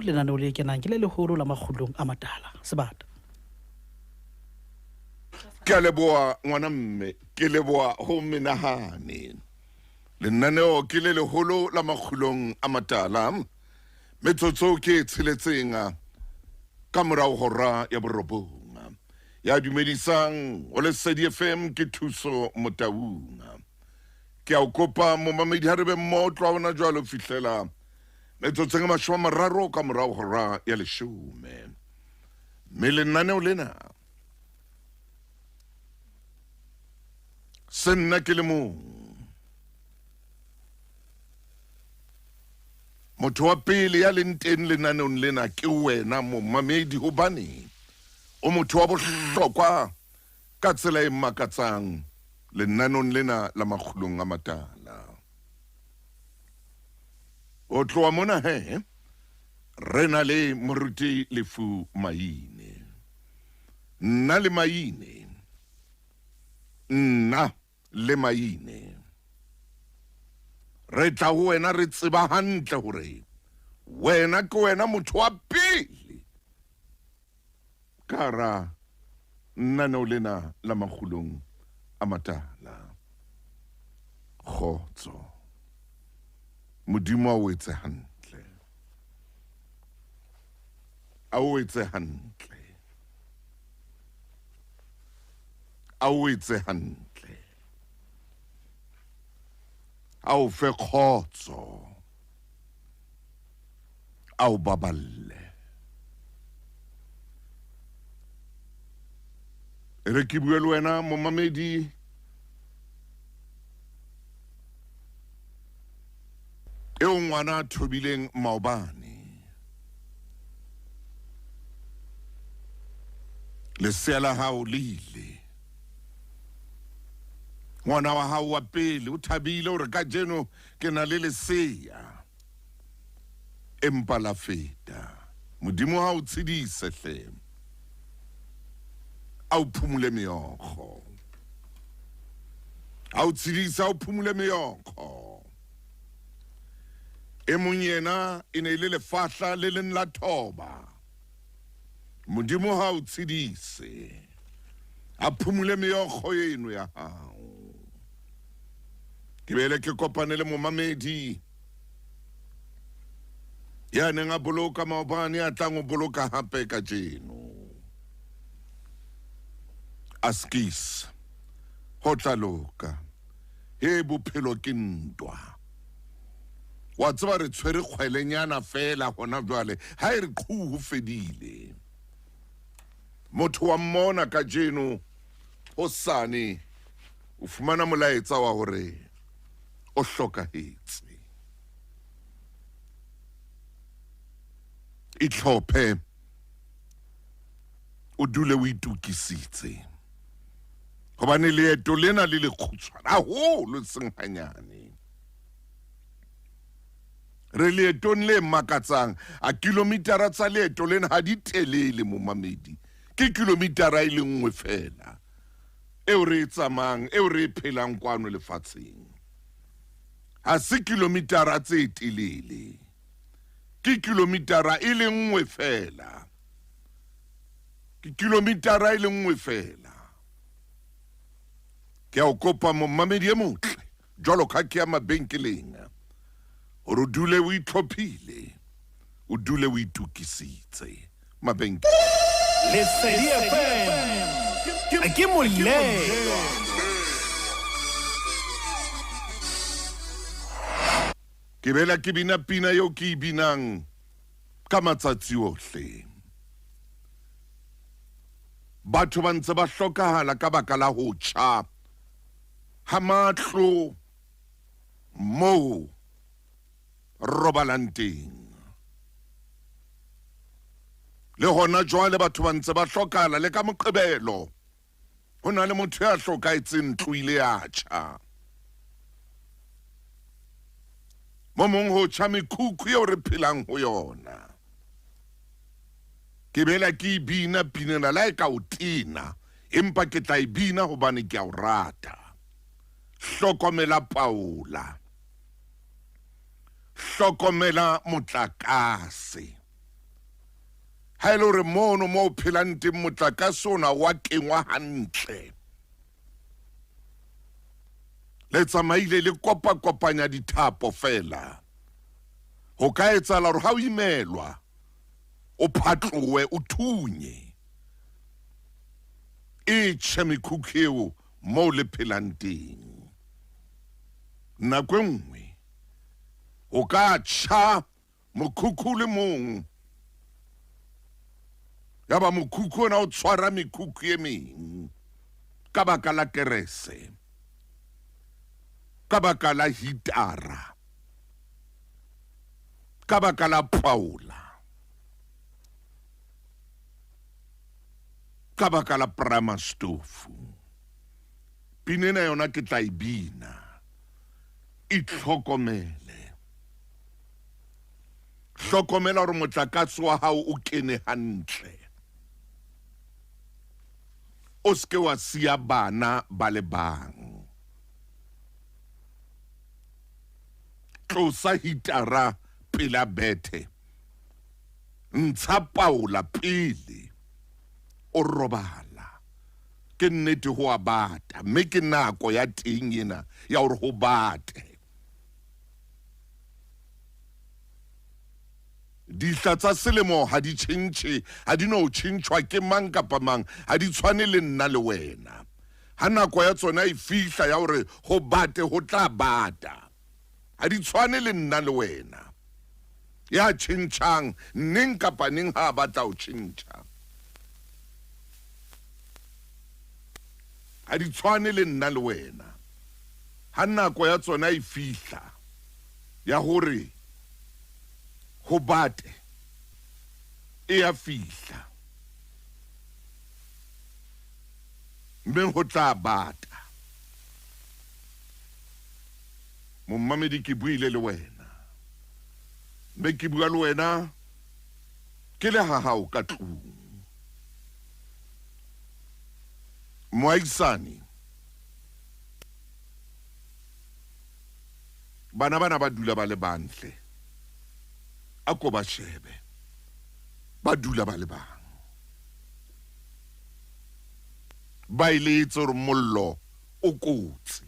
Lenaneo le kenang ke le leholo la Makgulong a Matala. Sebata. Ke a leboha ngwana mme, ke leboha ho menahane. Lenaneo ke le leholo la Makgulong a Matala. Metsotso ke e tsheletseng ka morao hora ya borobong. Ya dumedisang o Lesedi FM ke Thuso Motaung. Ke a o kopa momamedi ha re be mmoho tloha hona jwale ho fihlela metsotsong e 30 ka morao hora ya leshome. Mme lenaneo lena se nna ke le mong. Motho wa pele ya leng teng lenaneong lena ke wena momamedi, hobane o motho wa bohlokwa ka tsela e makatsang lenaneong lena la Makgulong a Matala. O tloha mona he re na le Moruti Lefu Maine. Nna le Maine, nna le Maine re tla ho wena re tseba hantle hore wena ke wena motho wa pele ka hara nnaneo lena la Makgulong a Matala. Kgotso. Modimo a o etse hantle. A o etse hantle. A o etse hantle. A o fe kgotso. A o baballe. E re ke bue le wena momamedi eo ngwana a thobileng maobane. Lesea la hao le ile. Ngwana wa hao wa pele o thabile hore kajeno ke na le lesea. Empa la feta. Modimo ha o tshedise hle. A o phumule meokgo. A o tshedise, a o phumule meokgo. E mong yena e ne e le lefahla le leng la thoba. Modimo ha o tshedise, a phumule meokgo eno ya hao. Ke bele ke kopane le momamedi ya neng a boloka maobane a tlang ho boloka hape kajeno. Askis, ho tla loka. He bophelo ke ntwa. Wa tseba re tshwere kgwelenyana feela hona jwale, ha e re qhu ho fedile. Motho wa mmona kajeno, hosane o fumana molaetsa wa hore o hlokahetse. Itlhophe, o dule o itokisitse, hobane leeto lena le lekgutshwane haholo, seng hanyane. Re leetong le makatsang. A kilometara tsa leeto lena ha di telele, momamedi. Ke kilometara e le nngwe feela eo re e tsamayang, eo re e phelang kwano lefatsheng. Ha se kilometara tse telele, ke kilometara e le nngwe feela. Ke kilometara e le nngwe feela. Ke a o kopa momamedi e motle, jwalo ka ke ya mabenkeleng, hore o dule o itlhophile, o dule o itokisitse mabenkeleng. Lesedi FM ke molelwa. Ke bela ke bina pina eo ke e binang ka matsatsi ohle. Batho ba ntse ba hlokahala ka baka la ho tjha ha matlo moo robalang teng. Le hona jwale batho ba ntse ba hlokahala le ka Moqebelo. Ho na le motho ya hlokahetseng ntlo ile ya tjha. Mo mong ho tjha mekhukhu eo re phelang ho yona. Ke bela ke e bina pinela la e ka o tena, empa ke tla e bina hobane ke a o rata. Hlokomela paola. Hlokomela motlakase. Ha e le hore mono mo o phelang teng motlakase ona wa kengwa hantle, le tsamaile le kopakopanya dithapo feela, ho ka etsahala hore ha o imelwa o phatlohe, o thunye, e tjhe mekhukhu eo moo le phelang teng. Nako e nngwe o ka tjha mokhukhu le mong, yaba mokhukhu ona o tshwara mekhukhu e meng ka baka la kerese, ka baka la hitara, ka baka la paola, ka baka la pramastofu. Pina ena yona ke tla e bina. Itlhokomele. Hlokomela hore motlakase wa hao o kene hantle. O se ke wa siya bana ba le bang. Tlosa hitara pela bethe. Ntsha paola pele o robala. Ke nnete ho a bata, mme ke nako ya teng ena ya hore ho bate. Dihla tsa selemo ha di tjhentjhe, ha di no tjhentjhwa ke mang kapa mang, ha di tshwane le nna le wena. Ha nako ya tsona e fihla ya hore ho bate, ho tla bata. Ha di tshwane le nna le wena. Ya tjhentjhang neng kapa neng ha a batla ho tjhentjha. Ha di tshwane le nna le wena. Ha nako ya tsona e fihla ya hore ho bate, e a fihla, mme ho tla bata. Mommamedi, ke buile le wena, mme ke bua le wena ke le ha hao ka tlung. Moahisani, bana bana ba dula ba le bantle, a ko ba shebe, ba dula ba le bang. Ba eletse hore mollo o kotsi.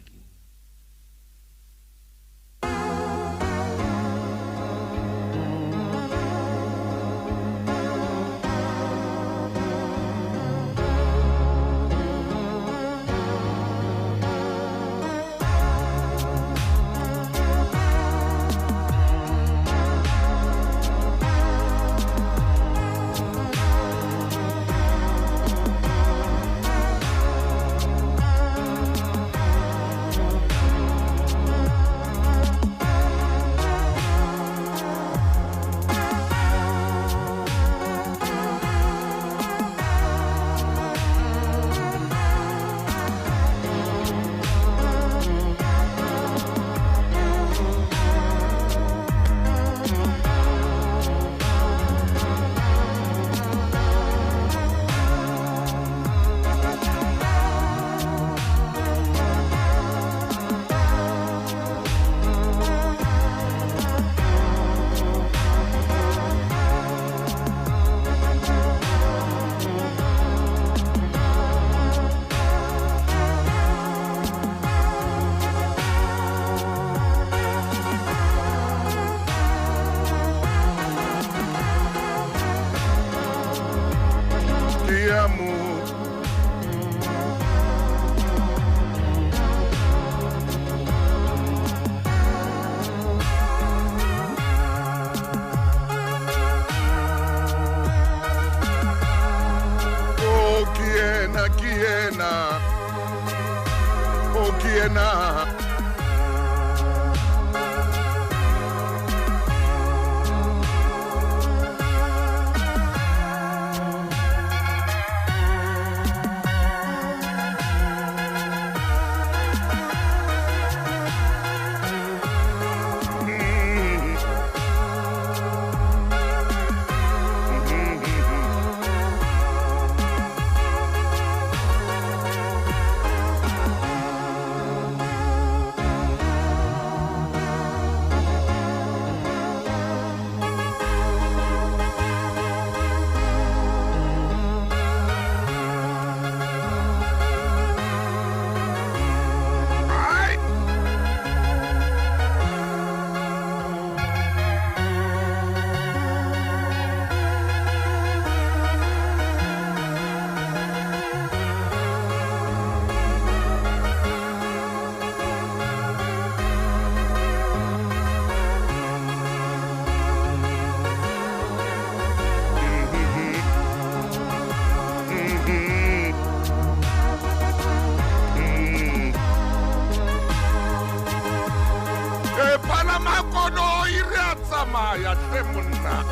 tsamaya hle monna.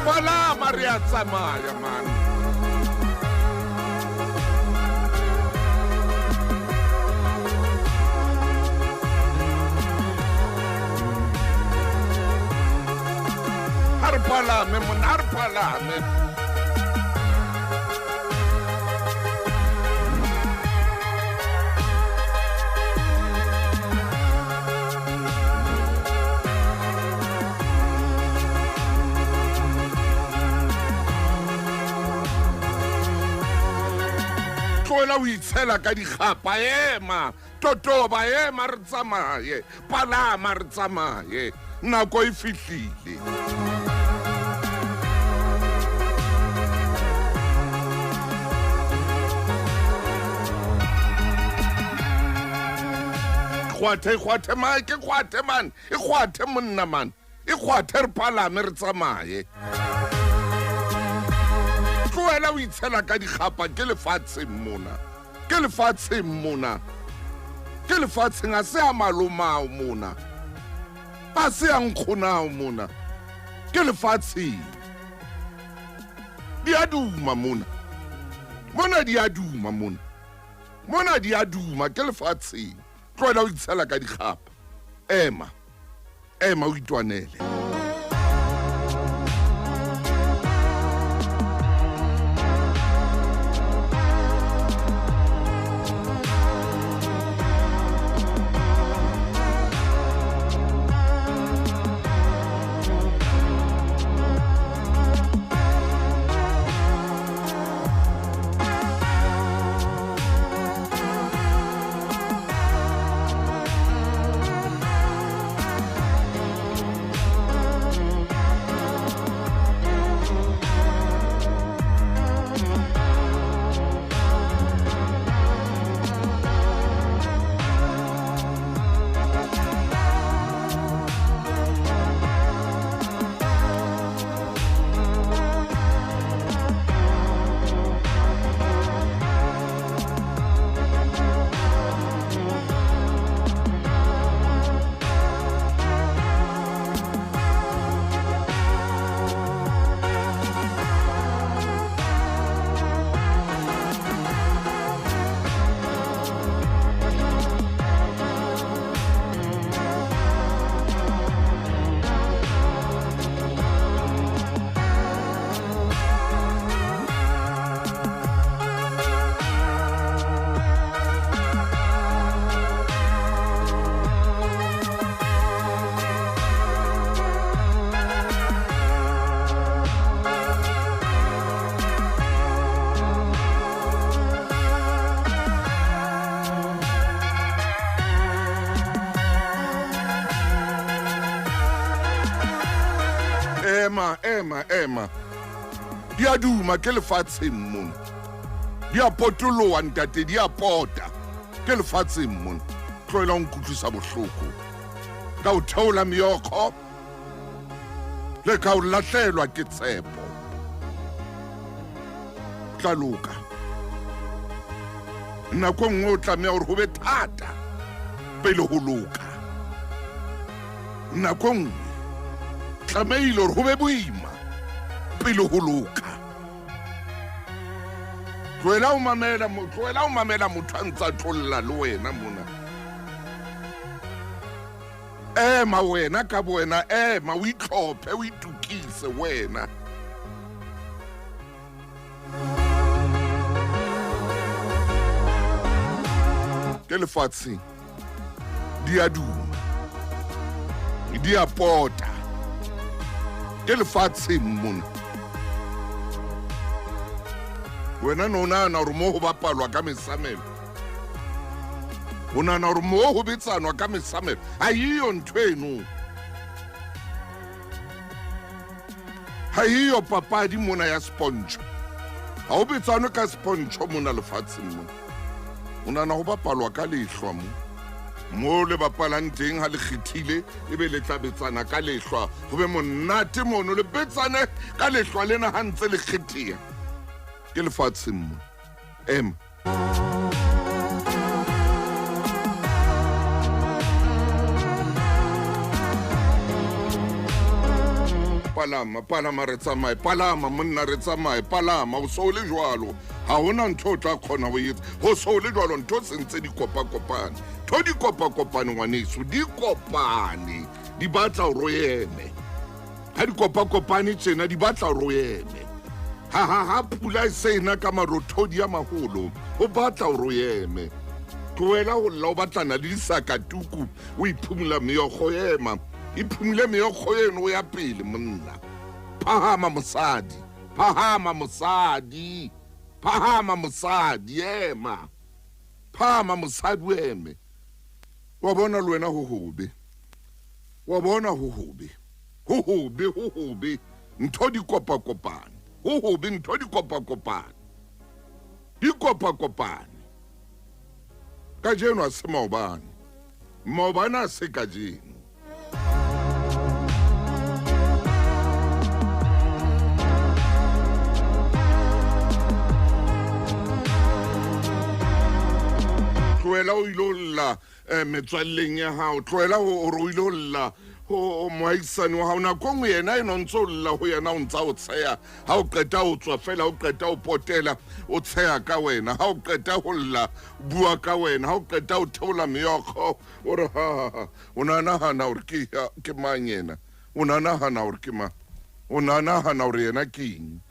Palama re a tsamaya man. Ha re palame monna, ha re palame. Tlohela ho itshela ka dikgapa, ema totoba, ema re tsamaye, palama re tsamaye, nako e fihlile. Kgwathe, kgwathe mike, kgwathe man, e kgwathe monna man, e kgwathe re palame re tsamaye. Tlohela ho itshela ka dikgapa, ke lefatsheng mona, ke lefatsheng mona, ke lefatsheng, ha se a malomao mona, ha se a nkgonao mona, ke lefatsheng. Di a duma mona, mona di a duma mona, mona di a duma, ke lefatsheng. Tlohela ho itshela ka dikgapa, ema, ema o itwanele. Ema, ema, ema. Di a duma ke lefatsheng mona. Di a potoloha ntate, di a pota. Ke lefatsheng mona. Tlohela ho nkutlwisa bohloko. Ka o theola meokgo le ka o lahlelwa ke tshepo. Tla loka. Nako e nngwe o tlameha hore ho be thata pele ho loka. Nako e nngwe tlamehile hore ho be boima pele ho loka. Tlohela ho mamela, tlohela ho mamela motho a ntsa tlolla le wena mona. Ema wena ka bowena, ema o itlhophe, o itukise wena. Ke lefatsheng di a duma, di a pota. Ke lefatsheng mona. Wena no nahana hore moo ho bapalwa ka mesamelo, o nahana hore moo ho betsanwa ka mesamelo, ha eyo ntho eno. Ha eyo papadi mona ya sponge. Ha ho betsanwe ka sponge mona lefatsheng mona. O nahana ho bapalwa ka lehlwa mo. Mo le bapalang teng ha le kgethile ebe le tla betsana ka lehlwa ho be monate mono le betsane ka lehlwa lena ha ntse le kgetheha ke lefatsheng mo ema. Palama, palama re tsamaye, palama monna re tsamaye, palama o so le jwalo. Ha hona ntho o tla kgona ho etsa. Ho so le jwalo ntho sentse di kopakopane. Ntho di kopakopane ngwaneso, di kopane. Di batla hore o eme. Ha di kopakopane tjena di batla hore o eme. Ha ha ha pula e se ena ka marothodi a maholo, ho batla hore o eme. Tlohela ho lla o batlana le disakatuku, o iphumula meokgo ema. Iphumule meokgo eno o ya pele monna. Phahama mosadi, phahama mosadi, phahama mosadi ema. Phahama mosadi o eme. Wa bona le wena ho hobe. Wa bona ho hobe. Ho hobe, ho hobe. Ntho di kopakopane. Ho hobe ntho di kopakopane. Di kopakopane. Kajeno a se maobane. Maobane a se kajeno. Tlohela o ilo lla metswalleng ya hao, tlohela hore o ilo lla ho moahisani wa hao. Nako nngwe yena eno ntse o lla ho yena o ntsa o tsheha. Ha o qeta o tswa fela, ha o qeta o potela o tsheha ka wena. Ha o qeta ho lla bua ka wena. Ha o qeta o theola meokgo o re ha ha. O na nahana hore ke mang yena? O na nahana hore ke mang? O na nahana hore yena ke eng?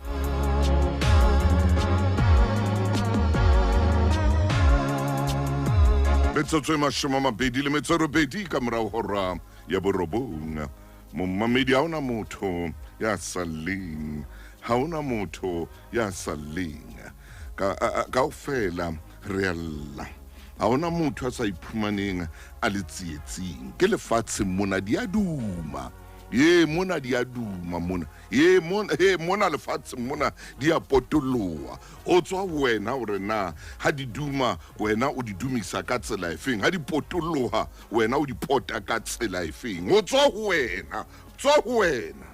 Metsotso e 28 ka morao hora ya borobong. Momamedi ha ona motho ya salleng, ha ona motho ya salleng. Kaofela re a lla. Ha ona motho a sa iphumaneng a le tsietsing. Ke lefatsheng mona di a duma. Ye mona di a duma mona. Ye mona, he mona lefatsheng mona di a potoloha. O tswa ho wena hore na ha di duma wena o di dumisa ka tsela efeng, ha di potoloha wena o di pota ka tsela efeng. O tswa ho wena, tswa ho wena.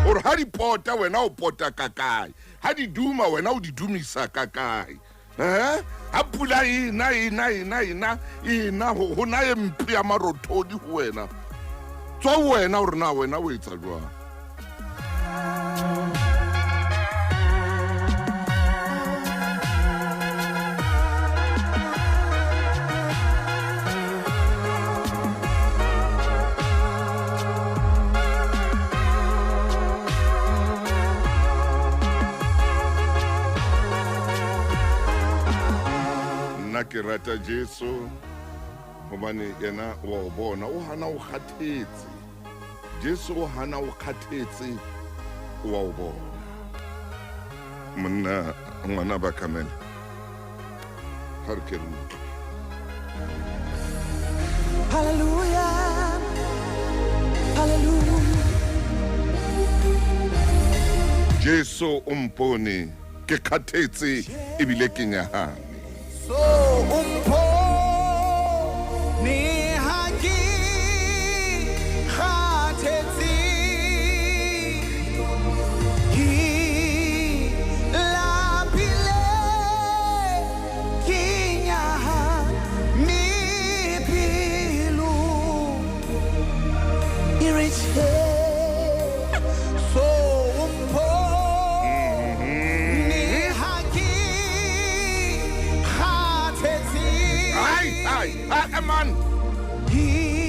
Hore ha di pota wena o pota ka kae, ha di duma wena o di dumisa ka kae. Ha pula ena ena ena ena ena ho na e mpe ya marothodi ho wena. Tswa ho wena hore na wena o etsa jwang. Ke rata Jesu hobane yena wa o bona, o hana o kgathetse. Jesu o hana o kgathetse, wa o bona. Monna ngwana ba Kamela, ha re ke re utlwe. Hallelujah, hallelujah. Jesu o mpone ke kgathetse ebile ke nyahame. So umpone ha ke kgathetse, ke lapile, ke nyahame pelo e re tjhe. So umpone ha ke Ai, ai, man. Hey!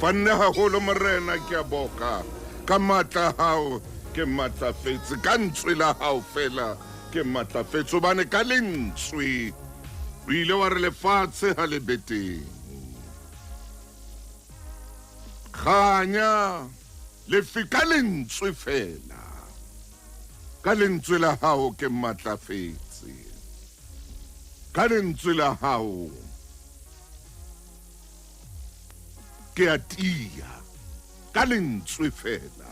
Fanne haholo morena ke a boka ka matla hao ke matlafetse ka ntswe la hao fela ke matlafetse hobane ka lentswe o ile wa re lefatshe ha le beteng kganya lefe ka lentswe fela ka lentswe la hao ke matlafetse ka lentswe la hao ke a tia ka lentswe fela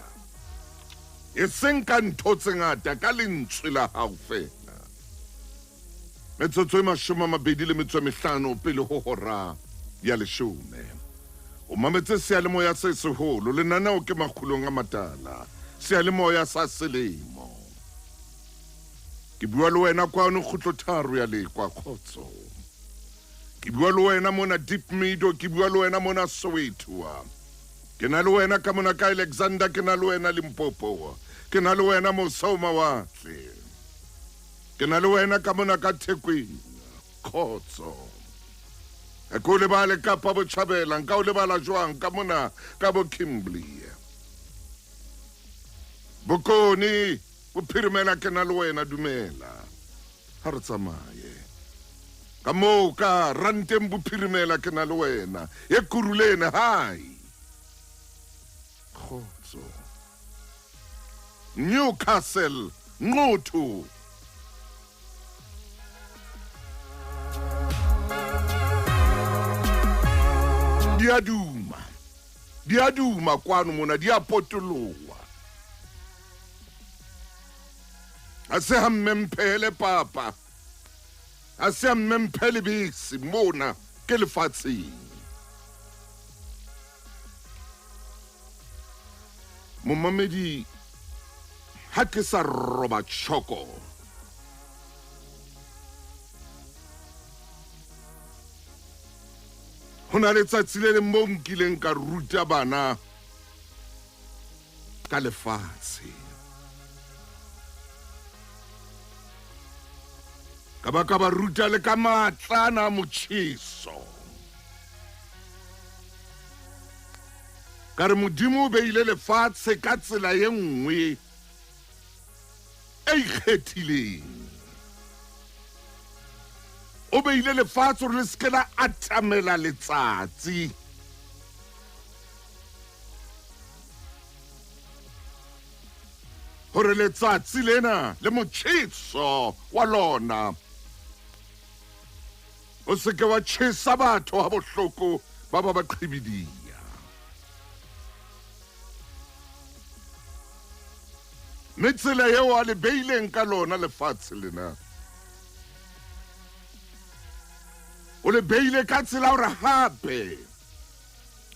e seng ka ntho tse ngata ka lentswe la hao fela. Metsotso e 25 pele ho hora ya 10. O mametse seyalemoya se seholo lenaneo ke Makgulong a Matala seyalemoya sa selemo. Ke bua le wena kwano kgutlo 3 ya Lekwa kgotso. Ke bua le wena mona Deep Meadow, ke bua le wena mona Soweto. Ke na le wena ka mona ka Alexander, ke na le wena Limpopo. Ke na le wena Mosou Mawatle. Ke na le wena ka mona ka Thekweng. Kgotso. Ke o lebale Kapa Botjhabela, nka o lebala jwang ka mona ka bo Kimberley. Bokone, Bophirimela ke na le wena dumela. Ha re tsamaye. Ka moo ka ranteng Bophirimela ke na le wena. E Kurulene hai. Kgotso. Newcastle, Nquthu. Di a duma kwano mona, di a potoloha. A se ha mmemphele papa. A se ha mmemphele bese mona ke lefatsheng. Momamedi ha ke sa roba tjhoko. Ho na le tsatsi le leng moo nkileng ka ruta bana ka lefatshe. Ka ba ka ba ruta le ka matla ana a motjheso. Ka re Modimo o beile lefatshe ka tsela e nngwe e ikgethileng. O beile lefatshe hore le se ke la atamela letsatsi. Hore letsatsi lena le motjheso wa lona o se ke wa tjhesa batho ha bohloko ba ba ba qhibidia. Mme tsela eo a le beileng ka lona lefatshe lena, o le beile ka tsela hore hape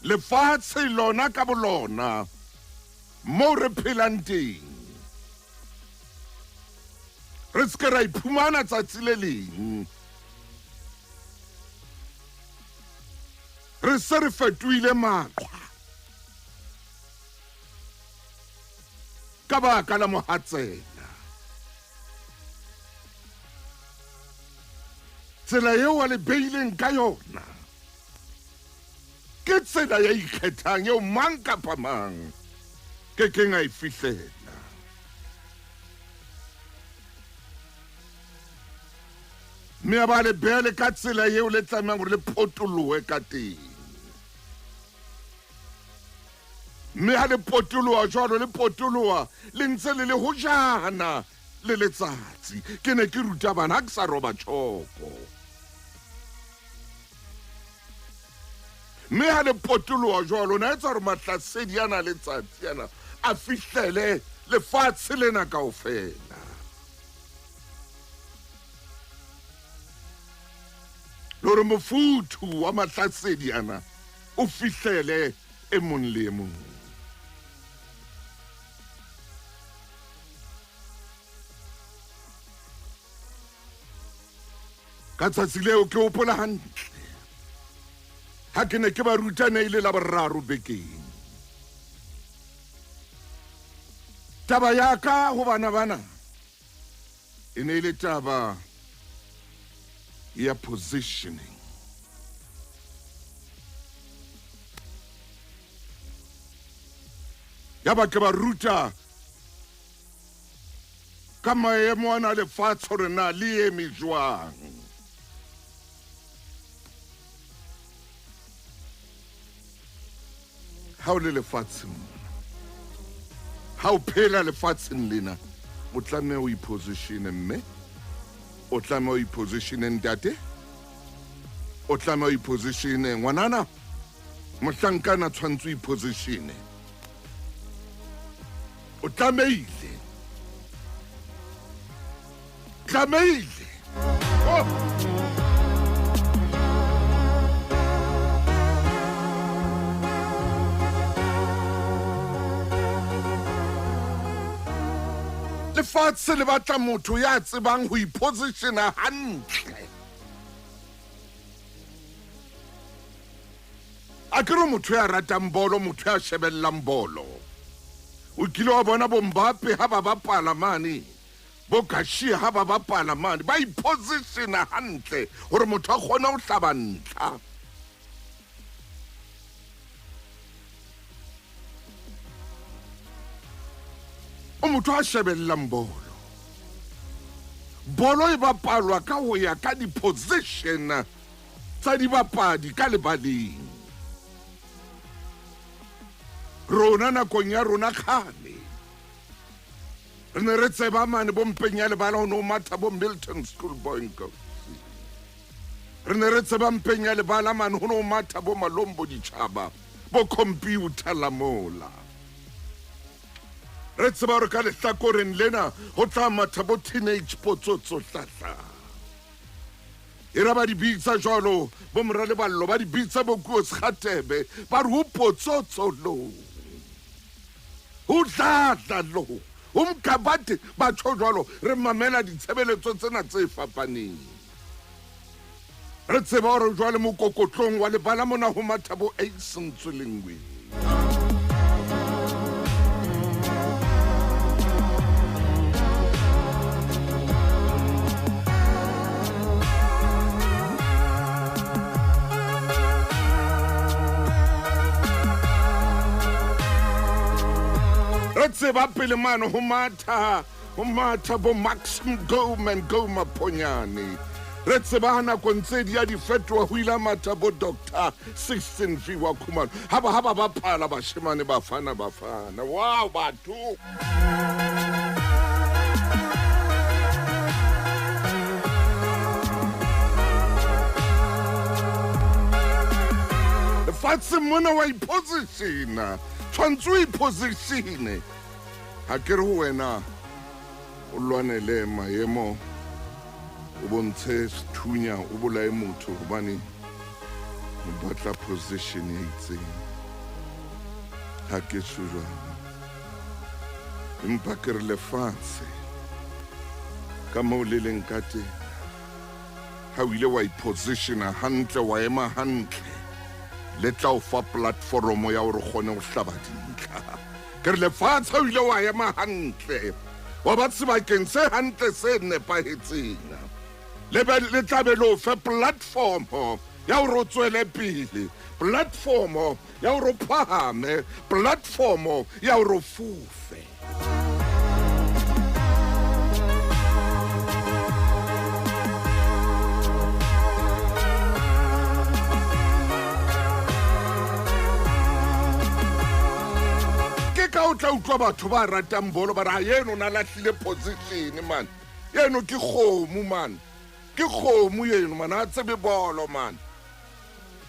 lefatshe lona ka bolona moo re phelang teng re se ke ra iphumana tsatsi le leng re se re fetohile maqhwa ka baka la mohatsela. Tsela eo a le beileng ka yona ke tsela ya ikgethang eo mang kapa mang ke keng a e fihlela. Mme a ba le beele ka tsela eo le tlamehang hore le potolohe ka teng. Mme ha le potoloha jwalo, le potoloha le ntse le le hojana le letsatsi. Ke ne ke ruta bana ha ke sa roba tjhoko. Mme ha le potoloha jwalo, na etsa hore mahlasedi ana a letsatsi ana a fihlele lefatshe lena kaofela. Le hore mofuthu wa mahlasedi ana o fihlele e mong le e mong. Ka tsatsi leo ke hopola hantle ha ke ne ke ba ruta ne ile la boraro bekeng. Taba ya ka ho bana bana e ne e le taba ya positioning. Ya ba ke ba ruta ka maemo ana a lefatshe hore na le eme jwang. Ha o le lefatsheng mona, ha o phela lefatsheng lena, o tlameha o ipositione mme, o tlameha o ipositione ntate, o tlameha o ipositione ngwanana, mohlankana tshwanetse o ipositione. O tlamehile. Tlamehile. Oh. Lefatshe le batla motho ya tsebang ho ipositiona hantle. A ke re motho ya ratang bolo, motho ya shebellang bolo. O kile wa bona bo Mbappe ha ba bapala mane, bo Garcia ha ba bapala mane, ba ipositiona hantle hore motho a kgone ho hlaba ntlha. O motho a shebellang bolo. Bolo e bapalwa ka ho ya ka di-position tsa dibapadi ka lebaleng. Rona nakong ya rona kgale re ne re tseba mane bo mpeng ya lebala ho no matha bo Milton Schoolboy Nkosi. Re ne re tseba mpeng ya lebala mane ho no matha bo Malombo Ditjhaba, bo Computer Lamola. Re tseba hore ka lehlakoreng lena ho tla matha bo Teenage Potsotso Hlahla. E ra ba di bitsa jwalo bo Moraleballo, ba di bitsa bo Kuo Sekgatebe, ba re ho Potsotso lo, ho Dladla lo, ho Mkabate, ba tjho jwalo. Re mamela ditshebeletso tsena tse fapaneng. Re tseba hore jwale mokokotlong wa lebala mona ho matha bo Ace Ntswelengwe. Re tseba pele mane ho matha ho matha bo Max Mgoman go Maponyane. Re tseba ha nako ntse di ya di fetoha ho ile matha bo Doctor 16 V wa Khumalo. Ha ba ha ba bapala bashemane bafana bafana. Wow batho. Lefatsheng mona wa ipositiona. Tshwantse o ipositione. Ha ke re ho wena o lwanele maemo o bontshe sethunya o bolaye motho hobane o batla position e itseng. Ha ke tjho jwalo. Empa ke re lefatshe ka moo le leng ka teng, ha o ile wa ipositiona hantle, wa ema hantle, le tla o fa platformo ya hore o kgone ho hlaba dintlha. Ke re lefatshe ha o ile wa ema hantle, wa ba sebakeng se hantle se nepahetseng, le be le tla be le o fe platform ya hore o tswele pele, platform ya hore o phahame, platform ya hore o fofe. Ke ka o tla utlwa batho ba ratang bolo ba re, "Ha eno o na lahlile position man, eno ke kgomo man, ke kgomo eno man, ha tsebe bolo man."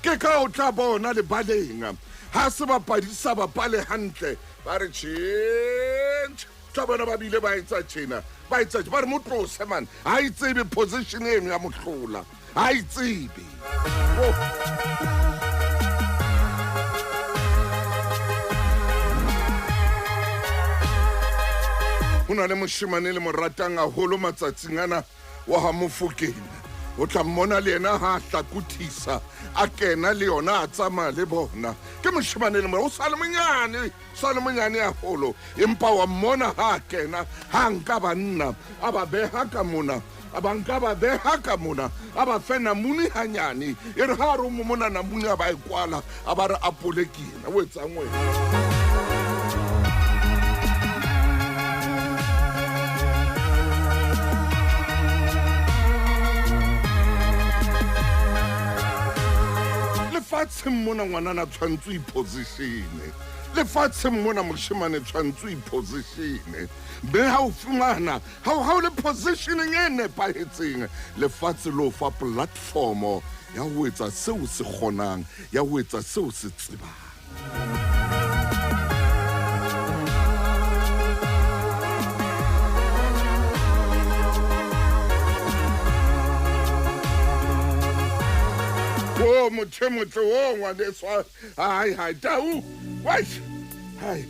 Ke ka o tla bona lebaleng ha sebapadi sa bapale hantle, ba re change. Tla bona ba bile ba etsa tjena, ba etsa ba re mo tlose man, ha e tsebe position eno ya mohlola, ha e tsebe. Oh. Ho na le moshemane le mo ratang haholo matsatsing ana wa ha Mofokeng. O tla mmona le yena ha a hlakothisa, a kena le yona, a tsamaya le bona. Ke moshemane le mo, o sa le monyane, sa le monyane haholo, empa wa mmona ha a kena, ha nka banna, a ba beha ka mona, a ba nka ba beha ka mona, a ba fe namune hanyane. E re ha a re o mo mona namune, a ba e kwala, a ba re apole ke yena. O etsang wena? Lefatsheng mona ngwanana tshwantse o ipositione. Lefatsheng mona moshemane tshwantse o ipositione. Mme ha o fumana, ha o le positioning e nepahetseng, lefatshe le o fa platformo ya ho etsa seo se kgonang, ya ho etsa seo se tsebang. O motho e motle o ngwaneso, hai hai tau, wai hai.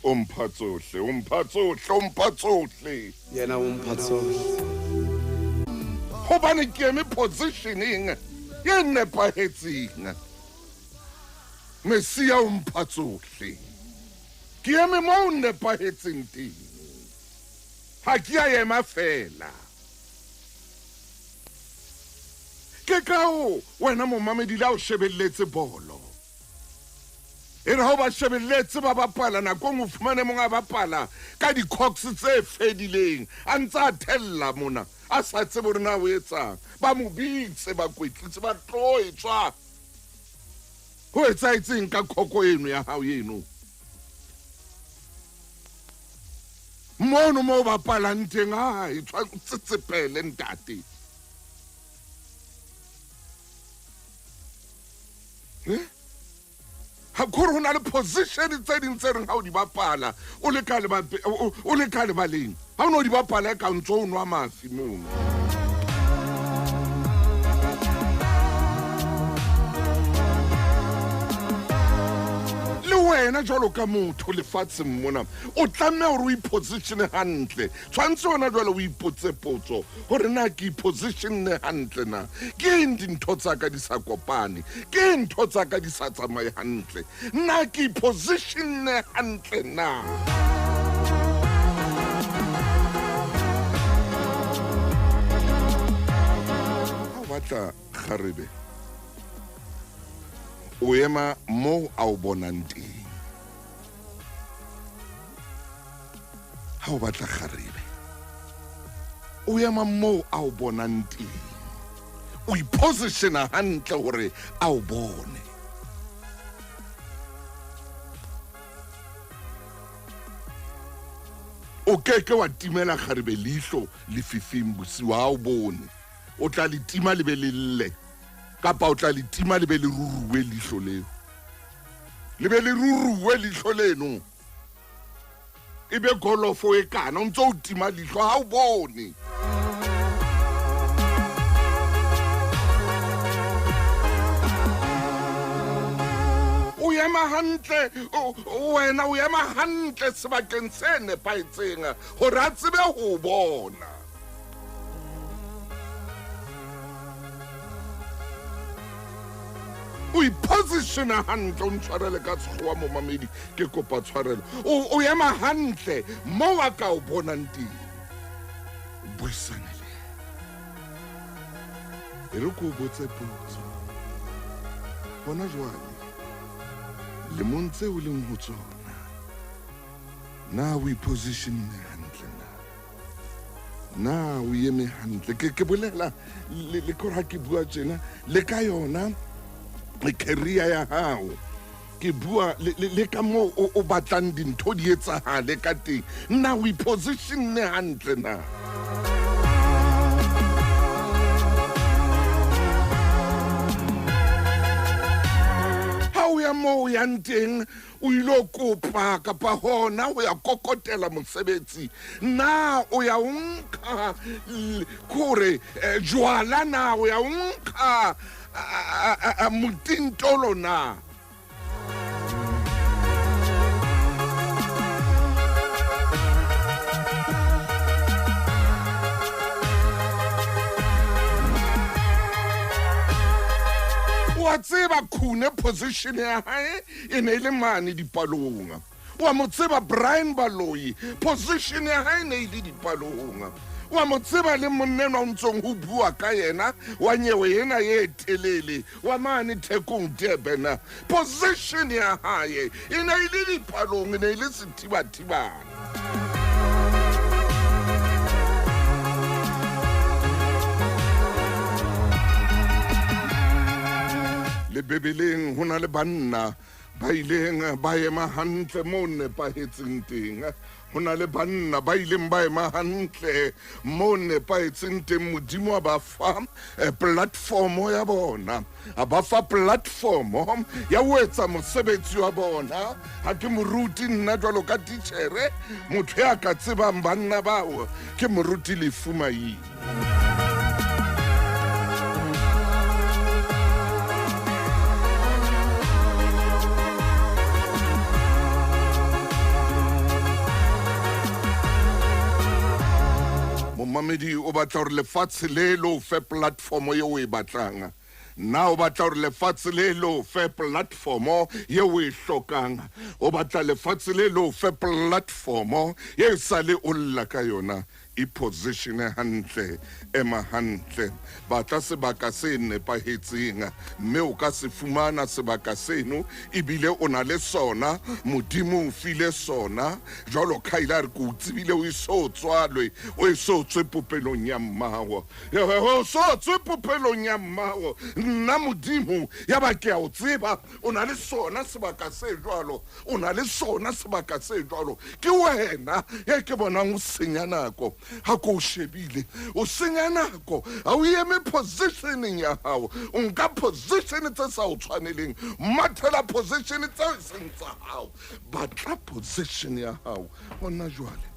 O mpha tsohle, o mpha tsohle, o mpha tsohle. Yena o mpha tsohle. Hobane ke eme positioning e nepahetseng. Mesia o mpha tsohle. Ke eme moo nepahetseng teng. Ha ke a ema fela. Ke ka o wena momamedi la o shebelletse bolo. E re ha o ba shebelletse ba bapala, nakong o fumane mong a bapala ka di-cocks tse fedileng, a ntse a thella mona, a sa tsebe hore na o etsang. Ba mo bitse, ba kwetlitse, ba tlo e tswa. Ho etsahetseng ka khoko eno ya hao eno? Mono mo bapalang teng, ai, tswa tsetsepele ntate. Ha kore ho na le position tse ding tse reng ha o di bapala o le ka o le ka lebaleng, ha o no di bapala e ka ntso o nwa mafi mono. Le wena jwalo ka motho lefatsheng mona, o tlameha hore o ipositione hantle. Tshwantse wena jwale o ipotse potso hore na ke ipositionne hantle na? Ke eng dintho tsa ka di sa kopane? Ke eng ntho tsa ka di sa tsamaye hantle? Na ke ipositionne hantle na? Ha o batla kgarebe, o ema moo a o bonang teng. Ha o batla kgarebe, o ema moo a o bonang teng. O ipositiona hantle hore a o bone. O keke wa timela kgarebe leihlo lefifing bosiu, ha o bone. O tla le tima le be le lle, kapa o tla le tima le be le ruruwe leihlo leo. Le be le ruruwe leihlo leno. E be golofo e kana, o ntse o tima leihlo ha o bone. O ema hantle, wena o ema hantle sebakeng se nepahetseng hore a tsebe ho o bona. O ipositiona hantle, o ntshwarele ka sekgowa momamedi, ke kopa tshwarelo. O ema hantle moo a ka o bonang teng. Buisane le yena. E re ke o botse potso. Hona jwale, lemong tseo o leng ho tsona, na o ipositionne hantle na? Na o eme hantle? Ke, ke bolela le, le kore ha ke bua tjena le ka yona career ya hao. Ke bua le, le, le ka moo o, o batlang dintho di etsahale ka teng. Na o ipositionne hantle na? Ha o ya moo o yang teng, O ilo kopa kapa hona ho ya kokotela mosebetsi? Na o ya o nkga kore jwala? Na o ya o nkga motintolo na? Wa tseba Khune position ya hae E ne e le mane dipalong. Wa mo tseba Brian Baloyi, position ya hae ne e le dipalong. Wa mo tseba le monna enwa o ntsong ho bua ka yena wa nyewe ena e telele wa mane Thekong Durban, position ya hae e ne e le dipalong, e ne e le sethibathibane. Le Bibeleng ho na le banna ba ileng ba ema hantle mo nepahetseng teng. Ho na le banna ba ileng ba ema hantle mo nepahetseng teng. Modimo a ba fa eh, platformo ya bona. A ba fa platformo ya ho etsa mosebetsi wa bona. Ha ke moruti nna jwalo ka titjhere, motho ya ka tsebang banna bao ke moruti Lefu Maine. Momamedi o batla hore lefatshe le lo fe platformo eo o e batlang. Na o batla hore lefatshe le le o fe platformo yeo o e hlokang? O batla lefatshe le le o fe platformo ye e sale o lla ka yona? Ipositione hantle, ema hantle, batla sebaka se nepahetseng, mme o ka se fumana sebaka seno, ebile o na le sona. Modimo o file sona. Jwalo ka ile a re, ke o tsebile o eso tswalwe, o eso tswe popelong ya mmao. O so tswe popelong ya mmago, nna Modimo, ya ba ke a o tseba. O na le sona sebaka se jwalo, o na le sona sebaka se jwalo. Ke wena e ke bonang o senya nako ha ko o shebile, o senya nako ha o eme positioneng ya hao, o nka position tse sa o tshwaneleng, mathela position tseo e seng tsa hao, batla position ya hao hona jwale.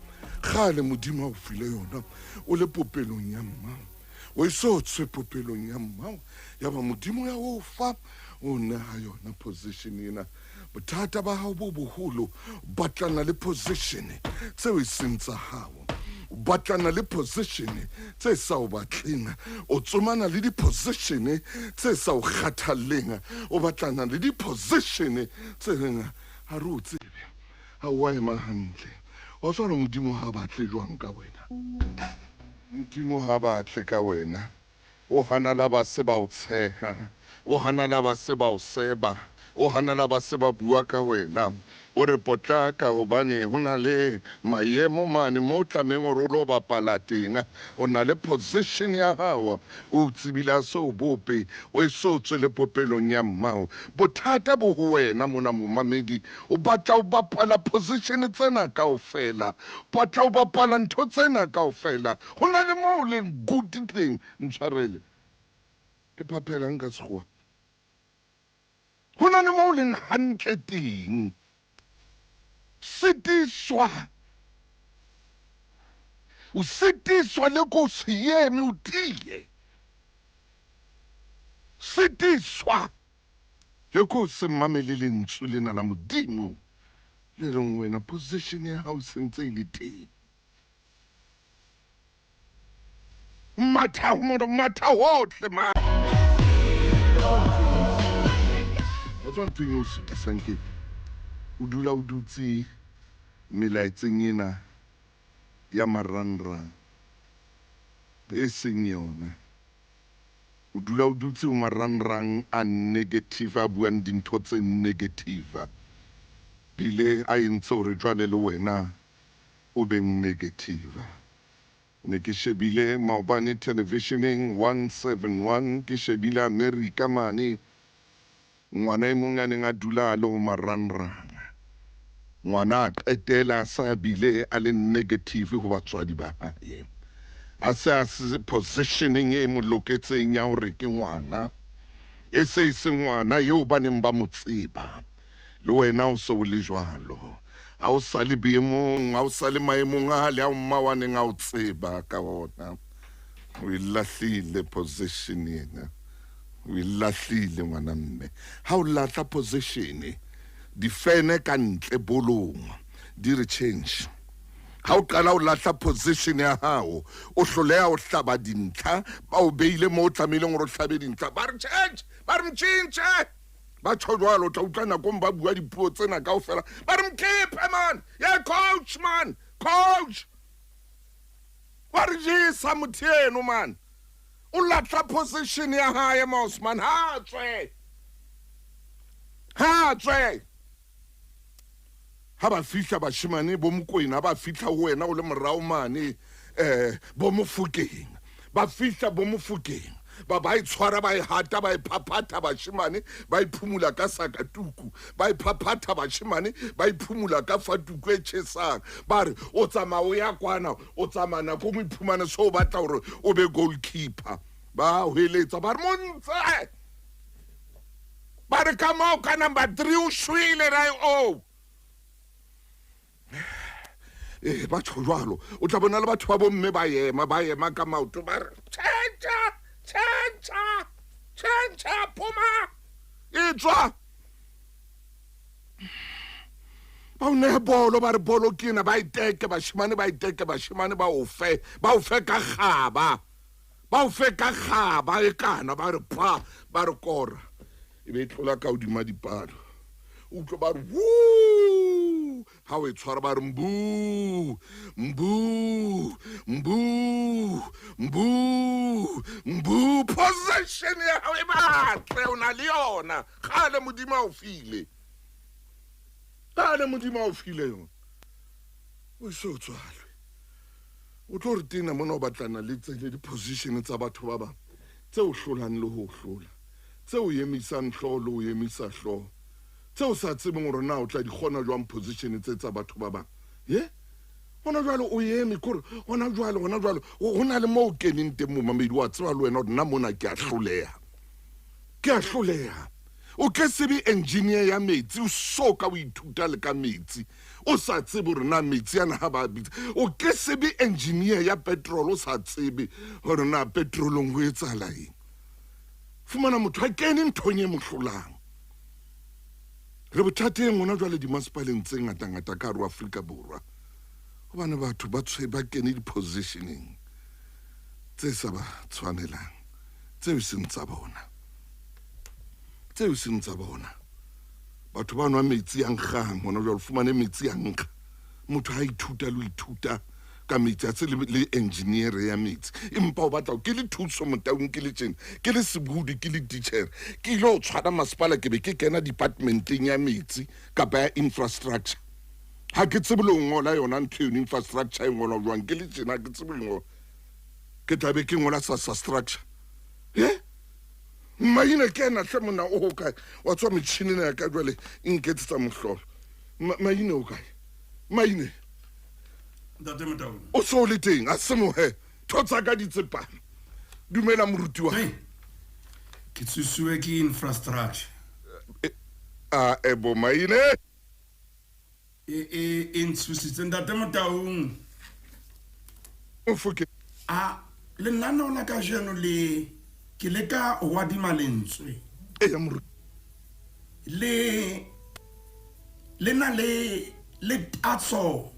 Kgale Modimo a o file yona. O le popelong ya mmao, o e so tswe popelong ya mmao, ya ba Modimo ya o fa, o neha yona position ena. Bothata ba hao bo boholo, batlana le position tseo e seng tsa hao, batlana le position tse sa o batleng, o tsomana le di-position tse sa o kgathalleng, o batlana le di-position tse reng ha re o tsebe. Ha o a ema hantle. Wa tseba hore Modimo ha a batle jwang ka wena? Modimo ha a batle ka wena. O hana la ba se ba o tsheha. O hana la ba se ba o seba. O hana la ba se ba bua ka wena. O re potlaka hobane ho na le maemo mane moo o tlamehang hore o lo bapala teng. O na le position ya hao. O tsebile a se o bope, o eso tswe le popelong ya mmao. Bothata bo ho wena mona momamedi. O batla ho bapala position tsena kaofela. Batla ho bapala ntho tsena kaofela. Ho na le moo o leng good teng. Ntshwarele. Ke phaphelang ka Sekgowa. Ho na le mo o leng hantle teng. Sitiswa. O sitiswa le ko se eme o tiye. Sitiswa le ko se mamele lentswe lena la Modimo le reng wena position ya hao sentse e le teng. Matha matha hohle ma. Wa tseba ntho e o sitisang ke o dula o dutse melaetseng ena ya marangrang e seng yona. O dula o dutse ho marangrang a negative a buang dintho tse negative bile a entse hore jwale le wena o be negative. Ne ke shebile maobane televisioneng 171 ke shebile America mane ngwana e mong a neng a dula a le ho marangrang. Ngwana a qetela a sa bile a le negative ho batswadi ba hae. A se a se positioneng e mo loketseng ya hore ke ngwana. E se e se ngwana eo ba neng ba mo tseba. Le wena o se o le jwalo. Ha o sa le boemong, ha o sa le maemong ale ao mma wa neng a o tseba ka ona. O e lahlile position ena. O e lahlile ngwana mme. Ha o lahla position, difene ka ntle bolong di re change. Ha o qala o lahla position ya hao, o hloleha ho hlaba dintlha, ba o beile moo o tlamehileng hore o hlabe dintlha, ba re change, ba re mtjhintjhe. Ba tjho jwalo, o tla utlwa nakong ba bua dipuo tsena kaofela, ba re mkhiphe man, ye coach man, coach. Wa re jesa motho eno man. O lahla position ya hae mos man, ha tswe. Ha tswe. Ha ba fihla bashemane bo Mokoena ba fihla ho wena o le morao mane eh bo Mofokeng. Ba fihla bo Mofokeng. Ba ba e tshwara ba e hata ba e phaphatha bashemane ba e phumula ka sakatuku. Ba e phaphatha bashemane ba e phumula ka fatuku e tjhesang. Ba re o tsamaya o ya kwana o tsamaya nako e nngwe iphumane so o batla hore o be goalkeeper. Ba hweletsa ba re montse. Ba re ka moo ka number 3 o shwele ra o. Eh ba tjho jwalo o tla bona le batho ba bomme ba ema ba ema ka maoto ba re tjhentjha tjhentjha tjhentjha phuma e tswa ba o nehe bolo ba re bolo ke ena ba e teke bashemane ba e teke bashemane ba o fe ba o fe ka kgaba ba o fe ka kgaba e kana ba re pha ba re kora e be e tlola ka hodima dipalo utlwe ba re wuu ha o e tshwara ba re mbu mbu mbu mbu mbu possession ya hao e batle o na le yona kgale Modimo a o file kgale Modimo a o file yona o se o tswalwe o tlo re tena mona o batlana le tsele di-position tsa batho ba bang tse o hlolang le ho hlola tse o emisang hlooho le ho emisa hlooho tse o sa tsebeng hore na o tla di kgona jwang position tse tsa batho ba bang ye hona jwale o eme kore hona jwale hona jwale ho na le moo o keneng teng momamedi wa tseba le wena hore nna mona ke a hloleha ke a hloleha o ke se be engineer ya metsi o so ka o ithuta le ka metsi o sa tsebe hore na metsi ana ha ba bitsa o ke se be engineer ya petrol o sa tsebe hore na petrolong ho etsahala eng fumana motho a kene nthong e mo hlolang re bothateng hona jwale dimasepaleng tse ngatangata ka hare ho Afrika Borwa hobane batho ba tshwe ba kene di-positioning tse sa ba tshwanelang tseo e seng tsa bona tseo e seng tsa bona batho ba nwa metsi a nkgang hona jwale fumane metsi a nkga motho ha ithuta le ho ithuta ka metsi a se le engineer ya metsi empa o batla ke le thuso Motaung ke le tjena ke le sebohodi ke le teacher ke ile ho tshwara masepala ke be ke kena departmenteng ya metsi kapa ya infrastructure ha ke tsebe le ho ngola yona ntho eno infrastructure e ngolwa jwang ke le tjena ke tsebe ho ngola ke tla be ke ngola sa structure ye maina ke ena hle monna o kae wa tswa metjhini ena ya ka jwale e nketsetsa mohlolo maine o kae maine Ntate Motaung. O so le teng a semohe tho tsa ka di tsepame dumela moruti wa Ke tsusuwe ke infrastructure. A ebo maine. E e e ntshositse ntate Motaung. Mofoke. A lenaneo la kajeno le ke leka ho adima lentswe. Eya moruti. Le le na le le tatso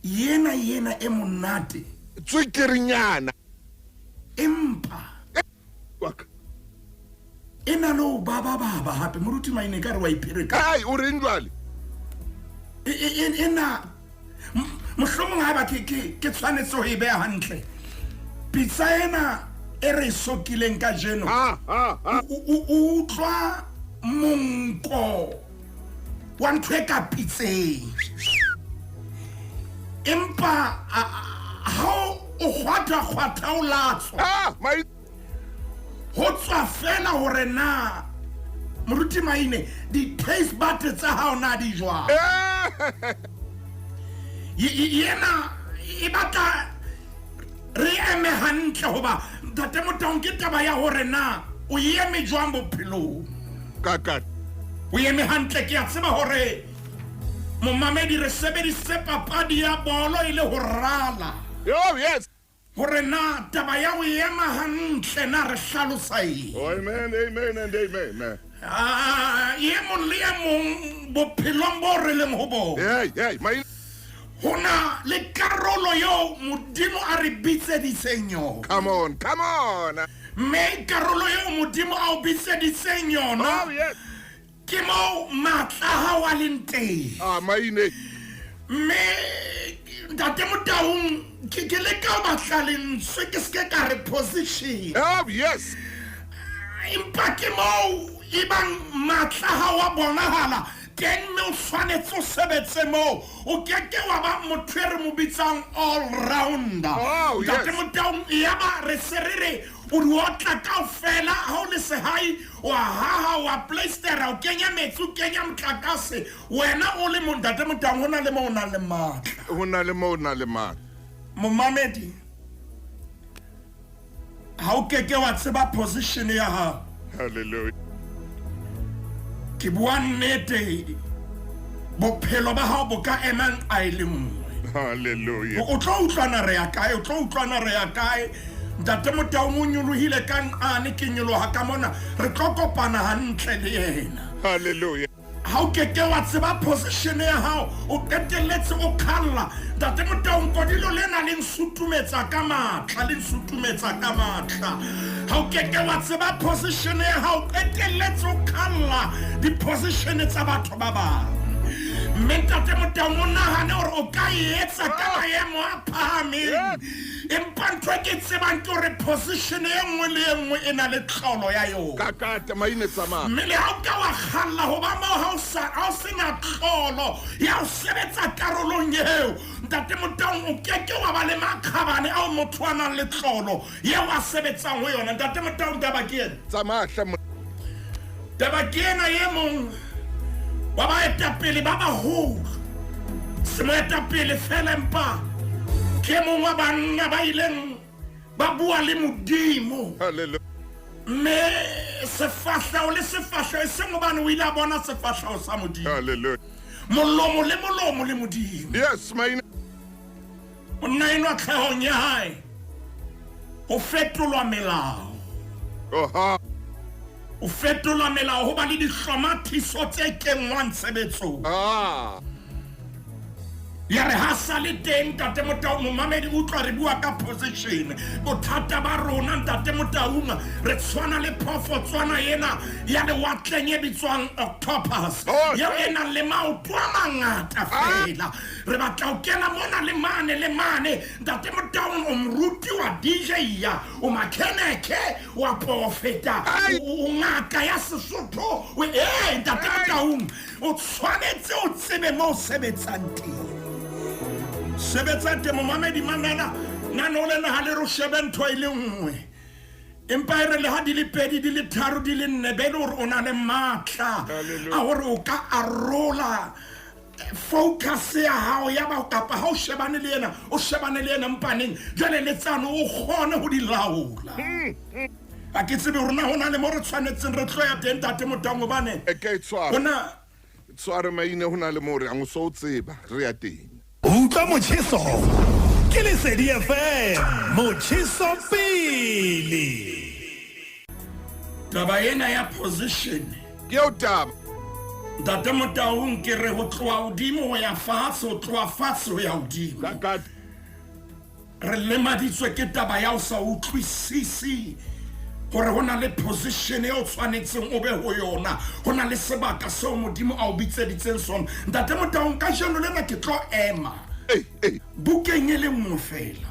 yena yena e monate. Tswekerinyana. Empa Wa ka. E na le ho baba baba hape moruti Maine ka re wa iphereka. Ai o reng jwale? E e e na mohlomong haeba ke ke ke tshwanetse ho e beha hantle. Pitsa ena e re sokileng kajeno. Ha ha ha. O utlwa monko wa ntho e ka pitseng. Empa ha o kgwatha kgwatha o latswa. Ah, mai Ho tswa feela hore na Moruti Maine di-taste bud tsa hao na di jwang. Yena e batla re eme hantle hoba Ntate Motaung ke taba ya hore na o eme jwang bophelong. Kaka. O eme hantle ke a tseba hore momamedi re sebedisitse papadi ya bolo e le ho rala. Oh yes. Hore na taba ya ho ema hantle na re hlalosa eng. Oh, amen, amen and amen. Ah, e mong le e mong bophelong bo re leng ho bona. Hey, hey, my Ho na le karolo eo Modimo a re bitseditseng yona. Come on, come on. Mme karolo eo Modimo a o bitseditseng yona. Oh, yes. Ke moo matla a hao a leng teng. Ah, maine. Mme Ntate Motaung ke ke leka ho batla lentswe ke se ke ka re position. Oh, yes. Empa ke moo e bang matla a hao a bonahala teng mme o tshwanetse o sebetse moo. O ke ke wa ba motho e re mo bitsang all rounder. Oh, yes. Ntate Motaung yaba re se re re o di otla kaofela ha o le sehai wa haha wa playstera o kenya metsi o kenya motlakase wena o le mong Ntate Motaung ho na le moo o nang le matla. Ho na le moo o nang le matla. Momamedi ha o ke ke wa tseba position ya hao. Hallelujah. Ke bua nnete bophelo ba hao bo ka ema nqa e le nngwe. Hallelujah. O tlo utlwana re ya kae, o tlo utlwana re ya kae. Ntate Motaung o nyolohile ka nqane ke nyoloha ka mona re tlo kopana hantle le yena. Hallelujah. Ha o ke ke wa tseba position ya hao o qetelletse o khalla. Ntate Motaung kodilo lena le nsutumetsa ka matla, le nsutumetsa ka matla. Ha o ke ke wa tseba position ya hao qetelletse o khalla di-position tsa batho ba bang. Mme Ntate Motaung o nahane hore o ka e etsa ka maemo a phahameng. Empa ntho e ke tsebang ke hore position e nngwe le e nngwe e na le tlolo ya yona. Kakata maine tsamaya. Mme le ha o ka wa kgalla ho ba moo ha o sa ha o sena tlolo ya ho sebetsa karolong eo, Ntate Motaung o ke ke wa ba le makgabane ao motho a nang le tlolo eo a sebetsang ho yona. Ntate Motaung taba ke ena. Tsamaya hle mo. Taba ke ena e mong wa baetapele ba baholo. Se moetapele fela empa ke mong wa banna ba ileng ba bua le Modimo. Hallelujah. Mme sefahleho le sefahleho e seng hobane o ile a bona sefahleho sa Modimo. Hallelujah. Molomo le molomo le Modimo. Yes, maine. Monna enwa tlhahong ya hae ho fetolwa melao. Oha. O fetolwa melao ho ba le dihlomathiso tse kenngwang tshebetsong. Ah. Ya re ha sa le teng Ntate Motaung, momamedi utlwa re bua ka position. Bothata ba rona Ntate Motaung re tshwana le phoofotswana ena ya lewatleng e bitswang octopus. Oh, Eo e nang le maoto a mangata fela. Re batla ho kena mona le mane le mane. Ntate Motaung o moruti wa DJ ya, o makhenekhe wa profeta, Ai. o ngaka ya Sesotho. O Ntate Motaung o tshwanetse o tsebe moo o sebetsang teng. Sebetsa teng momamedi mamela nano lena ha le re o shebe ntho e le nngwe. Empa e re le ha di le pedi di le tharo di le nne be le hore o na le matla a hore o ka arola focus ya hao ya ba kapa ha o shebane le yena o shebane le yena mpaneng jwale le tsano o kgone ho di laola. Ga ke tsebe gore na go na le mo re tshwanetseng re tlo ya teng, Ntate Motaung, gobane E ke tshware. Gona Tshware maine, ho na le mo re yang, o so o tseba re ya teng. Utlwa motjheso ke Lesedi FM, motjheso pele. Taba ena ya position Ke eo taba. Ntate Motaung, ke re ho tloha hodimo ho ya fatshe, ho tloha fatshe ho ya hodimo. Ka Re lemaditswe ke taba ya ho sa utlwisisi hore ho na le position eo tshwanetseng o be ho yona, ho na le sebaka seo Modimo a o bitseditseng sona. Ntate Motaung, kajeno lena ke tlo ema Ei, ei. bukeng e le nngwe fela.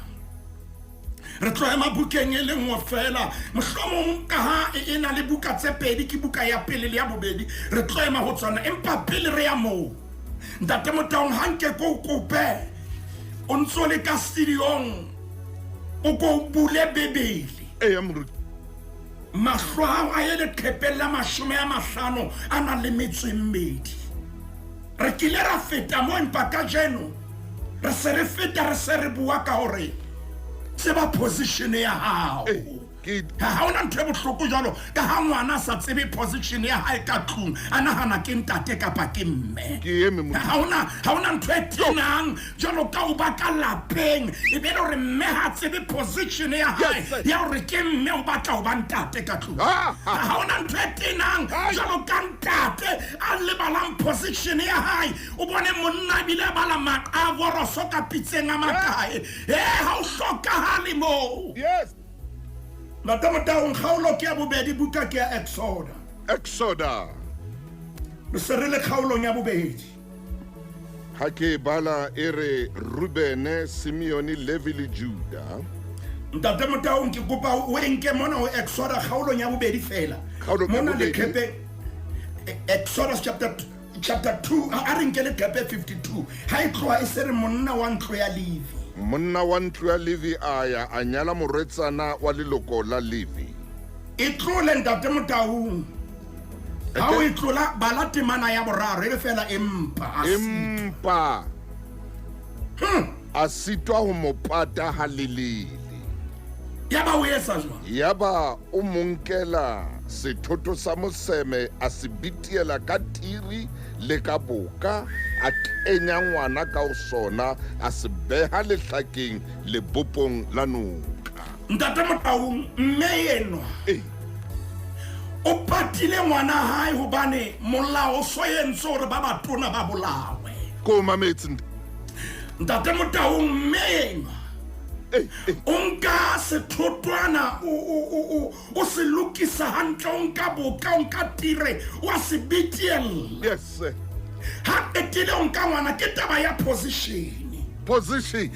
Re tlo ema bukeng e le nngwe fela, mohlomong ka ha e na le buka tse pedi, ke buka ya pele le ya bobedi, re tlo ema ho tsona. Empa pele re ya moo, Ntate Motaung, ha nke ko o kope, o ntso le ka studiong, o ko o bule Bebele. Eya, moruti. Mahlo a hao a ye leqhepeng la 52. Re kile ra feta mo, empa kajeno re se re feta, re se re bua ka hore tseba position ya hao. Ei, ke Ha hona ntho e bohloko jwalo ka ha ngwana a sa tsebe position ya hae ka tlung, a nahana ke ntate kapa ke mme. Ke eme, moruti. Ha hona ntho e tenang jwalo ka ho ba ka lapeng e be le hore mme ha tsebe position ya hae Yes, sir. ya hore ke mme, o batla ho ba ntate ka tlung. Ah, ah. Ha hona ntho e tenang Ai. jwalo ka ntate a lebalang position ya hae. O bone monna ebile a bala maqa a voroso ka pitseng a makae, e ha o hlokahale moo. Yes. Ntate Motaung, kgaolo ke ya bobedi, buka ke ya Exoda. Exoda. Re se re le kgaolong ya bobedi. Ha ke bala e re Rubene, Simeone, Levi le Juda. Ntate Motaung, ke kopa o e nke mona ho Exoda kgaolong ya bobedi fela. Kgaolong ya Mona bobedi. leqhepe, Exodus chapter 2, a re nke leqhepe 52, ha e tloha e se re monna wa ntlo ya Levi. Monna wa ntlo ya Levi a ya a nyala morwetsana wa leloko la Levi. E tlole, Ntate Motaung. Ha o e tlola, bala temana ya boraro e le fela, empa a Empa a sitwa ho mo pata halelele. Ya ba o etsa jwang? Yaba o mo nkela sethoto sa moseme, a se bitiela ka tiri le ka boka, a kenya ngwana ka ho sona, a se beha lehlakeng lebopong la noka. Ntate Motaung, mme enwa Ei. o patile ngwana hae hobane molao o so entse hore ba batona ba bolawe. Ko o mametse, Ntate Motaung, mme enwa Ei, ei. o nka sethotwana, o se lokisa hantle, o nka boka, o nka tire, o a se bitiella. Yes, sir. Ha qetile o nka ngwana, ke taba ya position. Position.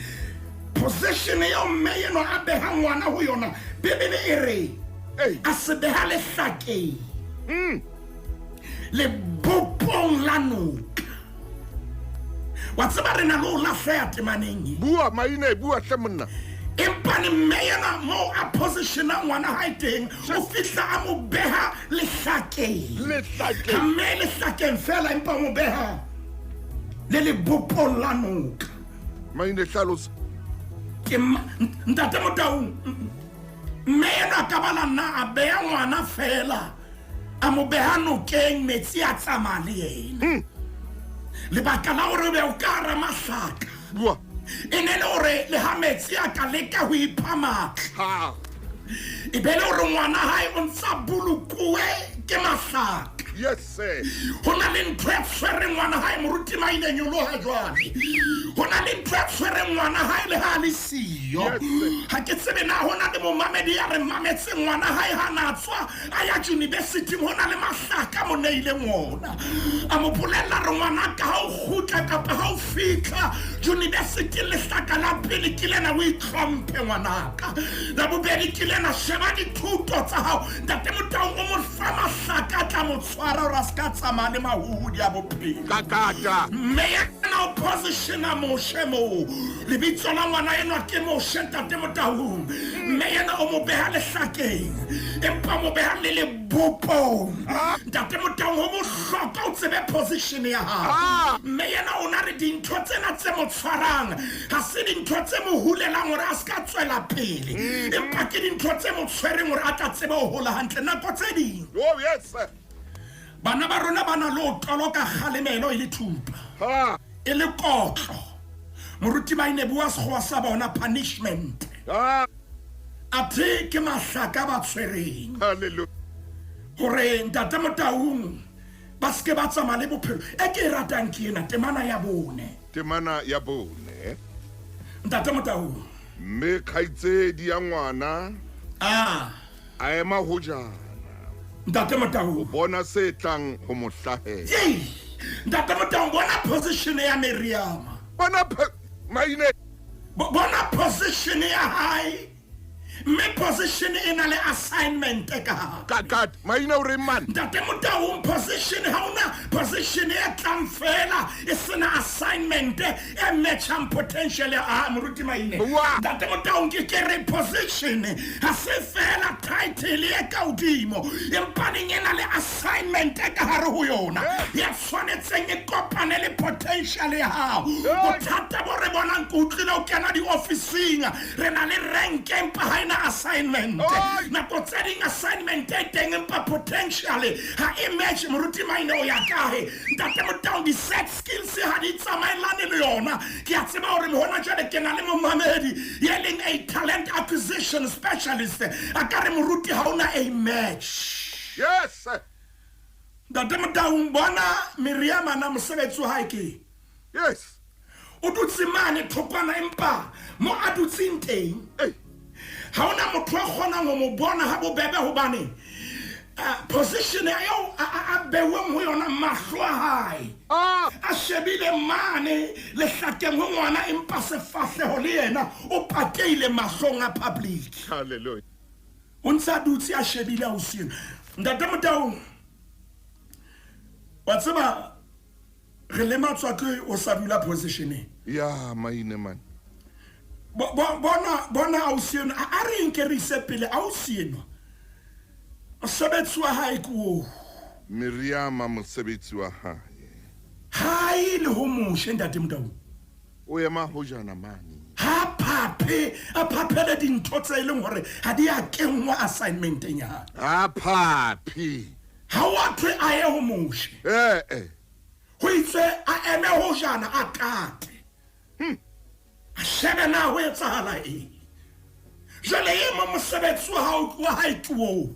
Position eo mme enwa a beha ngwana ho yona, Bebele e re Ei. a se beha lehlakeng, lebopong la noka. Wa tseba re na le ho lahleha temaneng e. Bua maine, bua hle monna. Empa ne mme yena moo a positiona ngwana hae teng, o fihla a mo beha lehlakeng. Lehlakeng. Ha mme lehlakeng fela, empa o mo beha le lebopong la noka. Maine, hlalosa. Ke Ntate Motaung, mme enwa ka bala nna a beha ngwana fela, a mo beha nokeng, metsi a tsamaya le yena. Lebaka la hore o be o ka hara mahlaka Bua. e ne le hore le ha metsi a ka leka ho ipha matla, Ha. e be le hore ngwana hae o ntsa bolokuwe ke mahlaka. Yes, sir. Ho na le ntho e tshwereng ngwana hae, moruti Maine, nyoloha jwale. Ho na le ntho e tshwereng ngwana hae le ha a le siyo. Yes, sir. Ha ke tsebe na ho na le momamedi ya re mametseng ngwana hae ha na tswa a ya university-ing, ho na le mahlaka a mo neileng ona. A mo bolella re ngwana ka ha o kgutla kapa ha o fihla university, lehlaka la pele ke lena, o itlhomphe ngwanaka. La bobedi ke lena, sheba dithuto tsa hao. Ntate Motaung, o mo fa mahlaka a tla mo tshwara hore a se ka tsamaya le mahodi a bophelo. Kakata. Mme yena o positiona Moshe moo. Lebitso la ngwana enwa ke Moshe, Ntate Motaung. Mme yena o mo beha lehlakeng, empa o mo beha le bopong. Ntate Motaung, ho bohlokwa o tsebe position ya hao. Mme yena o na re dintho tsena tse mo tshwarang ha se dintho tse mo hulelang hore a se ka tswela pele, empa ke dintho tse mo tshwereng hore a tla tsebe ho hola hantle. Nako tse ding Oh yes. bana ba rona ba na le ho toloka kgalemelo e le thupa, e le kotlo. Moruti Maine, bua sekgowa sa bona, punishment. Athe ke mahlaka ba tshwereng Hallelujah. hore ntate Motaung ba seke ba tsamaya le bophelo. E ke e ratang ke ena temana ya 4. Temana ya 4. Ntate Motaung. Mme kgaitsedi ya ngwana a ema hojana. Ntate Motaung. O bona se tlang ho mo hlahela. Yei! Ntate Motaung, bona position ya Miriam. Bona Maine. Bona position ya hae. Mme position e na le assignment ka hare. Ka ka Maine o reng man? Ntate Motaung, position ha ona position e tlang fela e sena assignment e matchang potential ya moruti Maine. Ntate Motaung, ke re position ha se fela title e ka hodimo, empa neng e na le assignment ka hare ho yona ya tshwanetseng e kopane le potential ya hao. Bothata bo re bonang ke utlwile o kena diofising, re na le rank empa ha ena assignment. Nako tse ding assignment e teng empa potential ha e match. Moruti Maine, o ya kae? Ntate Motaung, di-set skills ha di tsamaelane le yona. Ke a tseba hore hona jwale ke na le momamedi ye leng a talent acquisition specialist, a ka re moruti ha ona a match. Yes. Ntate Motaung, bona Miriam ana mosebetsi wa hae ke. Yes. O dutse mane thokwana, empa mo a dutseng teng ha ona motho a kgonang ho mo bona ha bobebe, hobane position eo a beuweng ho yona, mahlo a hae a shebile mane lehlakeng ho ngwana, empa sefahleho le yena o pateile mahlong a public. Hallelujah. O ntse a dutse a shebile ausi ena. Ntate Motaung, wa tseba re lematswa ke o sa dula positioneng. Ya Maine man. Bona ausi eno, a re nke re ise pele ausi eno. Mosebetsi wa hae ke oo. Miriama mosebetsi wa hae. Hae le ho Moshe, ntate Motaung. O ema hojana mane. Ha phaphe, a phaphele dintho tse e leng hore ha di a kenngwa assignmenteng ya hae. Ha phaphe. Ha wa thwe a ye ho Moshe. Ho itswe a eme hojana a kate. A shebe na ho etsahala eng. Jwale e mo mosebetsi wa hao wa hae ke oo.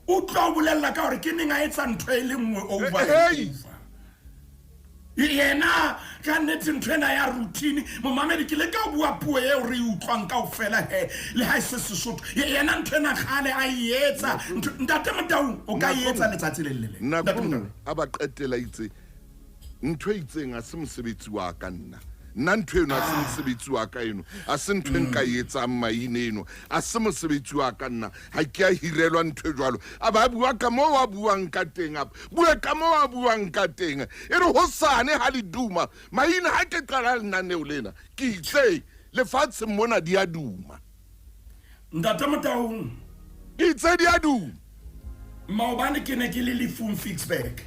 O tlo o bolella ka hore ke neng a etsa ntho e le nngwe over and over. Yena ka nnete ntho ena ya routine, momamedi, ke leka ho bua puo eo re e utlwang kaofela he, le ha e se Sesotho. Yena ntho ena kgale a e etsa. Ntate Motaung, o ka e etsa letsatsi le le leng. Ntate Motaung. A ba qetela itse ntho e itseng ha se mosebetsi wa ka nna. Nna ntho eno ha se mosebetsi wa ka eno, ha se ntho e nka e etsang Maine eno, ha se mosebetsi wa ka nna, ha ke a hirelwa ntho e jwalo. A ba bua ka moo a buang ka teng, a bue ka moo a buang ka teng. E re hosane ha le duma Maine, ha ke qala lenaneo lena ke itse lefatsheng mona di a duma. Ntate Motaung, ke itse di a duma. Maobane ke ne ke le lefung Ficksburg,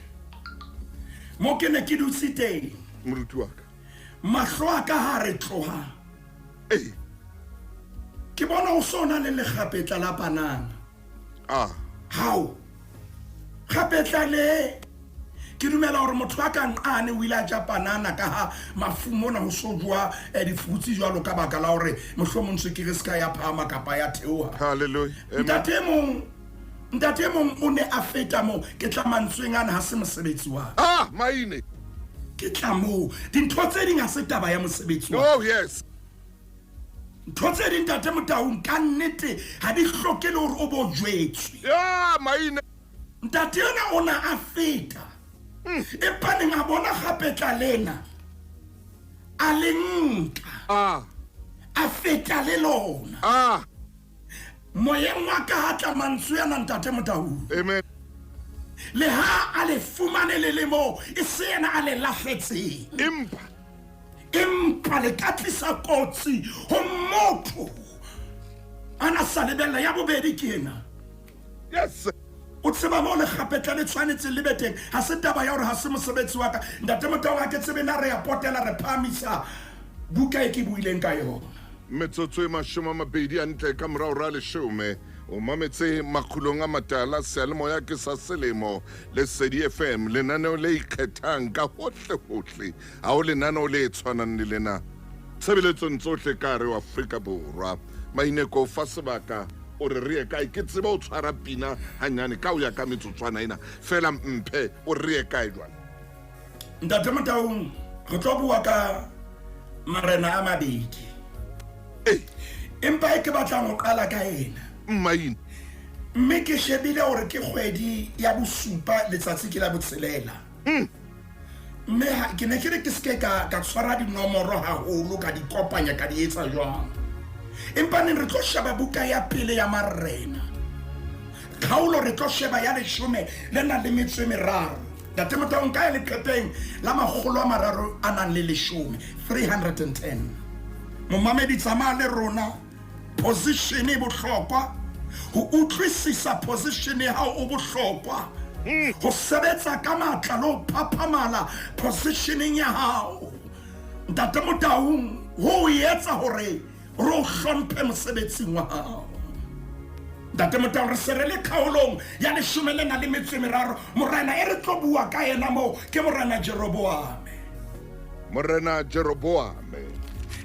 mo ke ne ke dutse teng. Moruti wa ka, mahlo a ka ha re tloha. Ke bona o sona le lekgapetla la banana. Hao. Kgapetla le ke dumela hore motho a ka nqane o ile a ja banana ka ha mafu mona ho so jwa difutsi jwalo ka baka la hore mohlomong tswekere se ka ya phahama kapa ya theoha. Hallelujah. Amen. Ntate mong o ne a feta moo, ke tla mantsweng ana ha se mosebetsi wa ka. Maine. Ke tla moo. Dintho tse ding ha se taba ya mosebetsi wa ka. Oh yes. Ntho tse ding ntate Motaung ka nnete ha di hloke le hore o bo jwetswe. Ya Maine. Ntate ena o na a feta. Empa neng a bona kgapetla lena, a le nka. A feta le lona. Moyeng wa ka ha tla mantswe ana ntate Motaung. Amen. Le ha a le fumane le le moo, e se yena a le lahletseng. Empa. Empa le ka tlisa kotsi ho motho. Ana sa lebella ya bobedi ke ena. Yes. O tseba moo lekgapetla le tshwanetseng le be teng. Ha se taba ya hore ha se mosebetsi wa ka. Ntate Motaung, ha ke tsebe na re ya potela re phahamisa buka e ke buileng ka yona. Metsotso e 20 hantle ka morao ra leshome. O mametse Makgulong a Matala, seyalemoya ke sa selemo, Lesedi FM, lenaneo le ikgethang ka hohle-hohle. Ha ho lenaneo le tshwanang le lena tshebeletsong tsohle ka hare ho Afrika Borwa. Maineko o fa sebaka o re re ye kae? Ke tseba o tshwara pina hanyane ka ho ya ka metsotswana ena feela, mphe o re ye kae jwale? Ntate Motaung, re tlo bua ka marena a mabedi. Empa e ke batlang ho qala ka ena. Mmaine. Mme ke shebile hore ke kgwedi ya bosupa, letsatsi ke la botshelela. Mme ke ne ke re ke seke ka tshwara dinomoro haholo, ka di kopanya, ka di etsa jwang. Empa neng re tlo sheba buka ya pele ya marena. Kgaolo re tlo sheba ya 13. Ntate Motaung, ka ya leqepheng la 310, 310. Momamedi, tsamaya le rona. Position e bohlokwa. Ho utlwisisa position ya hao o bohlokwa. Ho sebetsa ka matla le ho phaphamala positioneng ya hao. Ntate Motaung, ho o etsa hore re o hlomphe mosebetsing wa hao. Ntate Motaung, re se re le kgaolong ya 13. Morena e re tlo bua ka yena moo ke Morena Jeroboame. Morena Jeroboame.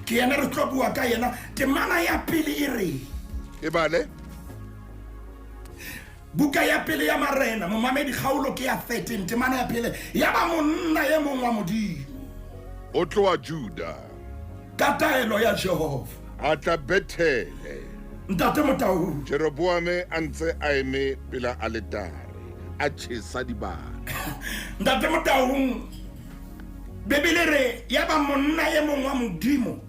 Ke yena re tlo bua ka yena. Temana ya pele e re. E bale. Buka ya pele ya marena, momamedi, kgaolo ke ya 13, temana ya pele. Ya ba monna e mong wa Modimo. O tloha Juda. Ka taelo ya Jehova. A tla Bethele. Ntate Motaung. Jeroboame a ntse a eme pela aletare, a tjhesa dibano. Ntate Motaung, Bibele re ya ba monna e mong wa Modimo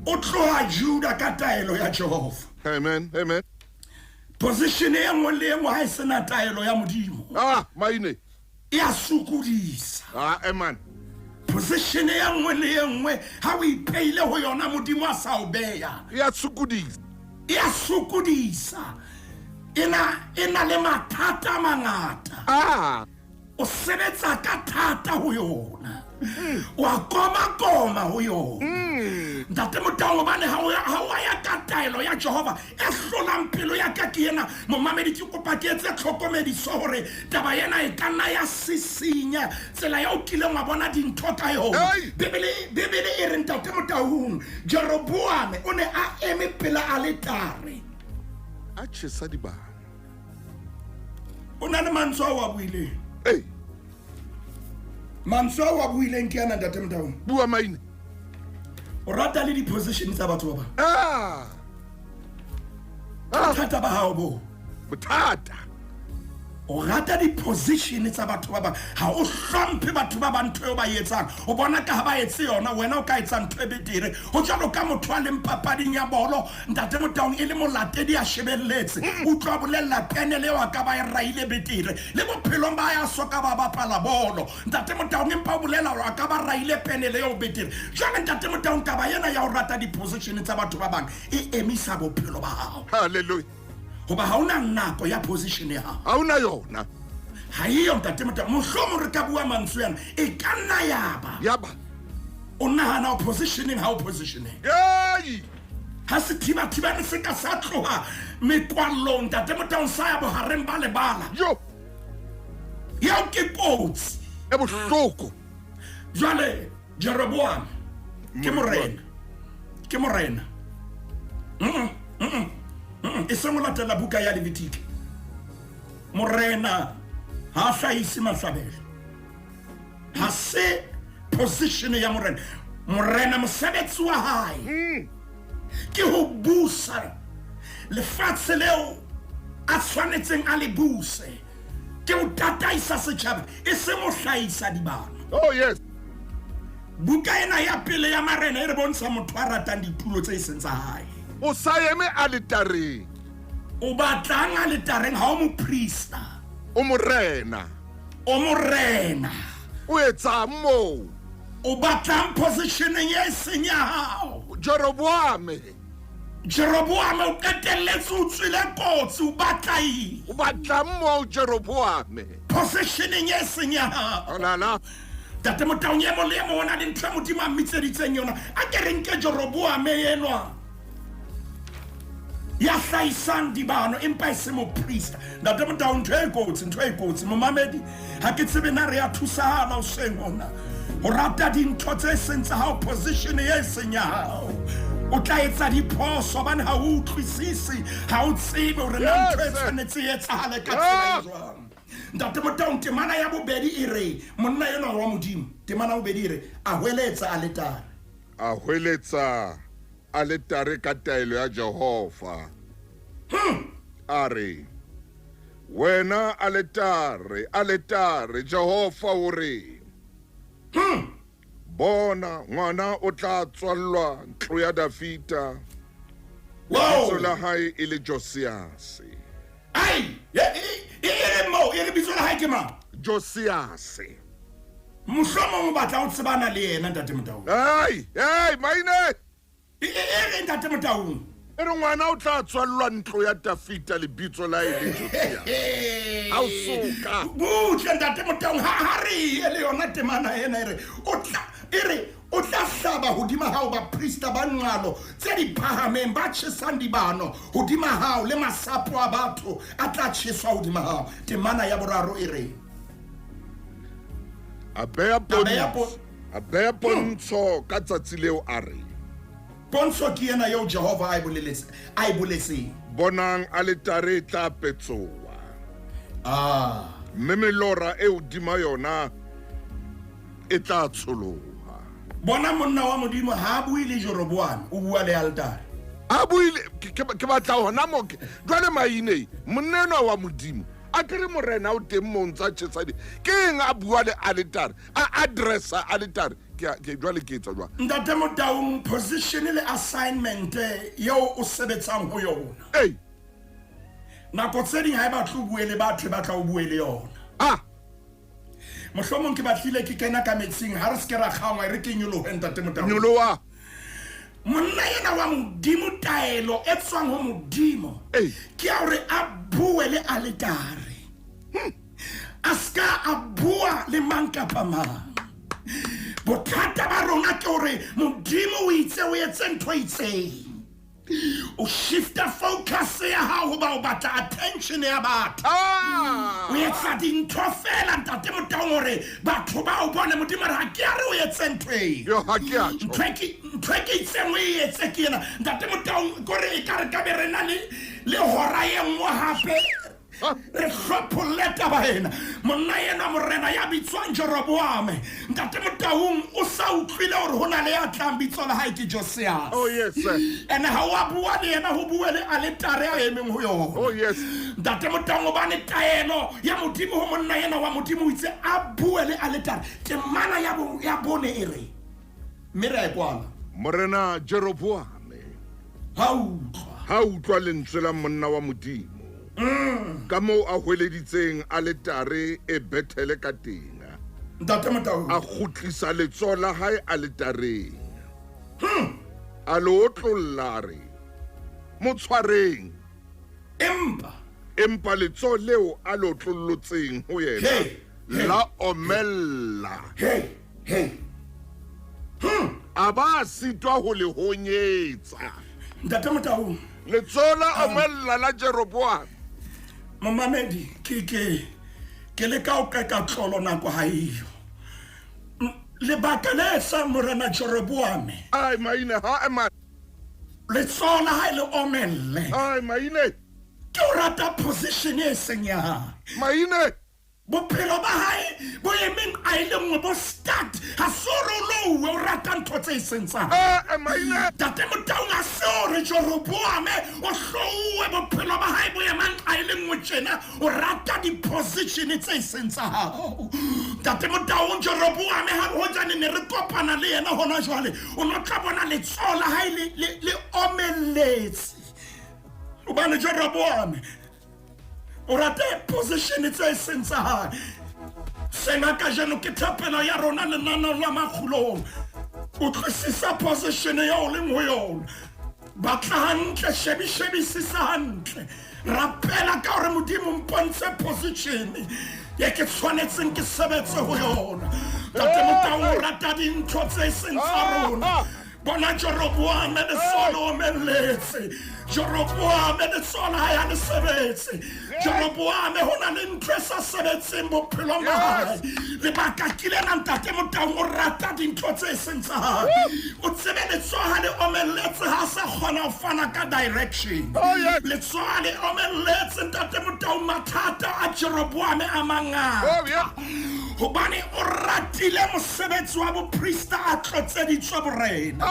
o tloha Juda ka taelo ya Jehova. Amen, amen. Position e nngwe le e nngwe ha e sena taelo ya Modimo. Maine. E a sokodisa. Amen. Position e nngwe le e nngwe ha o ipeile ho yona Modimo a sa o beya. E a sokodisa. E a sokodisa. E na le mathata a mangata. O sebetsa ka thata ho yona. Wa koma-koma ho yona. Ntate Motaung, hobane ha o ya ka taelo ya Jehova e hlolang pelo ya ka ke ena. Momamedi, ke kopa ke etse tlhokomediso hore taba ena e ka nna ya sisinya tsela ya o kileng wa bona dintho ka yona. Bibele e re Ntate Motaung, Jeroboame o ne a eme pela aletare. A tjhesa dibano. O na le mantswe ao a buileng. Mantswe ao a buileng ke ana, Ntate Motaung. Bua maine. O rata le di-position tsa batho ba bang. Bothata ba hao bo. Bothata. O rata di-position tsa batho ba bang. Ha o hlomphe batho ba bang ntho eo ba e etsang. O bona ka ha ba etse yona, wena o ka etsa ntho e betere. Ho jwalo ka motho a leng papading ya bolo, Ntate Motaung, e le molatedi a shebelletse. Utlwa bolella penele eo a ka ba e raile betere. Le bophelong ba ya soka ba bapala bolo. Ntate Motaung empa o bolela hore a ka ba raile penele eo betere. Jwale Ntate Motaung, taba ena ya ho rata di-position tsa batho ba bang e emisa bophelo ba hao. Hallelujah. Hoba ha ona nako ya position ya hao. Ha ona yona. Ha eyo Ntate Motaung. Mohlomong re ka bua mantswe ana. E ka nna ya ba. Ya ba. O nahana o positioning ha o positioning. Yay! Ha se thiba-thibane se ka sa tloha mekwallong, Ntate Motaung, sa ya bohareng ba lebala. Yo! Eo ke kotsi. E bohloko. Jwale Jeroboam ke morena. Ke morena. E seng ho latela buka ya Levitike. Morena ha a hlahise mahlabelo. Ha se position ya morena. Morena mosebetsi wa hae ke ho busa lefatshe leo a tshwanetseng a le buse. Ke ho tataisa setjhaba, e seng ho hlahisa dibano. Oh yes. Buka ena ya pele ya marena e re bontsha motho a ratang ditulo tse seng tsa hae. O sa eme aletareng. O batlang aletareng ha o moprista. O morena. O morena. O etsang moo? O batlang positioneng e seng ya hao. Jeroboame. Jeroboame o qetelletse o tswile kotsi, o batla eng? O batlang moo, Jeroboame? Positioneng e seng ya hao. Olala. Ntate Motaung, e mong le e mong o na le ntho e Modimo a mmitseditseng yona. A ke re nke Jeroboame enwa ya hlahisang dibano empa e se moprista. Ntate Motaung, ntho e kotsi, ntho e kotsi. Momamedi, ha ke tsebe na re ya thusahala hoseng hona. Ho rata dintho tse seng tsa hao, position e seng ya hao. O tla etsa diphoso hobane ha o utlwisise, ha o tsebe hore na ntho e tshwanetse e etsahale ka tsela e jwang. Ntate Motaung, temana ya bobedi e re, monna enwa wa Modimo, temana ya bobedi e re, a hweletsa aletare. A hweletsa aletare ka taelo ya Jehova. A re, Wena aletare, aletare, Jehova o re, Bona, ngwana o tla tswallwa ntlo ya Dafida, lebitso la hae e le Josiase. Ai, e re moo, e re bitso la hae ke mang? Josiase. Mohlomong o batla o tsebana le yena, Ntate Motaung. Ai, ai, maine! E re, Ntate Motaung. E re, ngwana o tla tswallwa ntlo ya Dafida, lebitso la e le Josia. Ha o soka. Butle, Ntate Motaung, ha re ye le yona temana ena, e re, o tla, e re, o tla hlaba hodima hao baprista ba nqalo tse di phahameng ba tjhesang dibano hodima hao, le masapo a batho a tla tjheswa hodima hao. Temana ya boraro e re, A beha pontsho, a beha pontsho ka tsatsi leo, a re, Pontsho ke ena eo Jehova a e boleletse, a e boletseng. Bonang, aletare e tla petsoa, Ah. mme melora e hodima yona e tla tsholoha. Bona monna wa Modimo ha a bue le Jeroboame, o bua le altare. A buile, ke batla hona mo jwale maine, monna enwa wa Modimo, a kere morena o teng moo ntsa tjhesa di, ke eng a bua le aletare, a addressa aletare? Ke jwale ke etsa jwang? Ntate Motaung, position le assignment eo o sebetsang ho yona. Ei. Nako tse ding ha e batle o bue le batho, e batla o bue le yona. Ah. Mohlomong ke batlile ke kena ka metsing, ha re se ke ra kgangwa, e re ke nyolohe, Ntate Motaung. Nyoloha. Monna ena wa Modimo, taelo e tswang ho Modimo ke ya hore a bue le aletare. A ska a bua le mang kapa mang. Bothata ba rona ke hore Modimo o itse o etse ntho e itseng. O shifta focus ya hao hoba o batla attention ya batho. O etsa dintho fela, Ntate Motaung, hore batho ba o bone. Modimo re ha ke a re o etse ntho eo. Yo, ha ke a tjho. Ntho e ke itseng o e etse ke ena. Ntate Motaung, kore e ka re ka be re na le hora e nngwe hape re hlopholle taba ena. Monna enwa morena ya bitswang Jeroboame, Ntate Motaung, o sa utlwile hore ho na le ya tlang, bitso la hae ke Josias. Oh, yes, sir. Ene ha o a bua le yena, ho bue le aletare a emeng ho yona. Oh, yes. Ntate Motaung, hobane taelo ya Modimo ho monna ena wa Modimo o itse a bue le aletare. Temana ya bone e re, mme re a e kwala. Morena Jeroboame Ha utlwa. ha utlwa lentswe la monna wa Modimo, ka moo a hweleditseng aletare e Bethele ka teng, Ntate Motaung, a kgutlisa letsoho la hae aletareng, a le otlolla, a re, mo tshwareng. Empa Empa letsoho leo a le otlollotseng ho yena Hey, hey. la omella, hey, hey. A ba a sitwa ho le honyetsa. Ntate Motaung, Letsoho la omella la Jeroboame. Momamedi, ke leka ho qeka tlolo, nako ha eyo. Lebaka le etsang morena Jeroboame Ai maine, ha ema. letsoho la hae le omelle Ai maine. ke o rata position e seng ya hae. Maine. Bophelo ba hae bo emeng a e le nngwe, bo start. Ha se hore o louwe, o rata ntho tse seng tsa hae. Maine. Ntate Motaung, ha se hore Jeroboame o hlouwe, bophelo ba hae bo emang a e le nngwe tjena, o rata di-position tse seng tsa hao. Ntate Motaung, Jeroboame ha hojane ne re kopana le yena hona jwale, o no tla bona letsoho la hae le omelletse, hobane Jeroboame o rata position tse seng tsa hae. Sena kajeno ke thapelo ya rona lenaneong la Makgulong. Utlwisisa position eo o leng ho yona. Batla hantle, shebishebisisa hantle. Rapela ka hore Modimo mpontshe position ye ke tshwanetseng ke sebetse ho yona. Ntate Motau o rata dintho tse seng tsa rona. Bona Jeroboame letsoho le omelletse. Jeroboame letsoho la hae ha le sebetse. Jeroboame ho na le ntho e sa sebetseng bophelong ba hae. Lebaka ke lena Ntate Motaung o rata dintho tse seng tsa hae. O tsebe letsoho ha le omelletse ha sa kgona ho fana ka direction. Oh, yes. Letsoho ha le omelletse Ntate Motaung mathata a Jeroboame a mangata. Oh, yeah. Hobane o ratile mosebetsi wa boprista a tlotseditswe borena.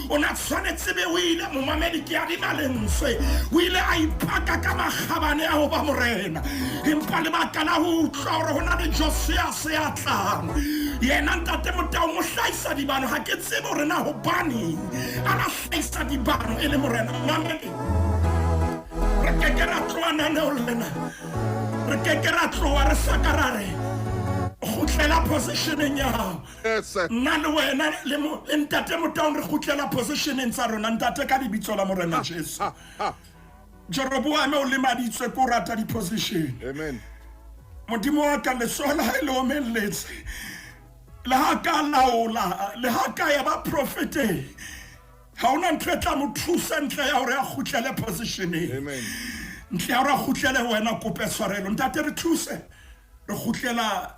O na tshwanetse be o ile momamedi ke adima lentswe. O ile a ipaka ka makgabane a ho ba morena. Empa lebaka la ho utlwa hore ho na le Josiase ya tlang. Yena Ntate Motaung o hlahisa dibano, ha ke tsebe hore na hobaneng a na hlahisa dibano e le morena. Momamedi, re ke ke ra tloha naneong lena. Re ke ke ra tloha re sa ka ra re kgutlela positioneng ya hao. Yes, sir. Nna le wena le le Ntate Motaung re kgutlela positioneng tsa rona Ntate ka lebitso la Morena Jesu. Jeroboame o lemaditswe ke ho rata di-position. Amen. Modimo wa ka letsoho la hae le omelletse. Le ha ka laola, le ha ka ya ba propheteng. Ha hona ntho e tla mo thusa ntle ya hore a kgutlele positioneng. Amen. Ntle ya hore a kgutlele ho wena kope tshwarelo. Ntate re thuse. Re kgutlela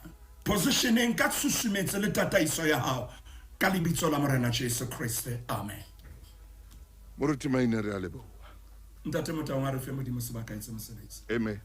positioneng ka tshusumetso le tataiso ya hao ka lebitso la Morena Jesu Kriste. Amen. Moruti Maine re a leboha. Ntate Motaung a re fe Modimo sebaka etse mosebetsi. Amen.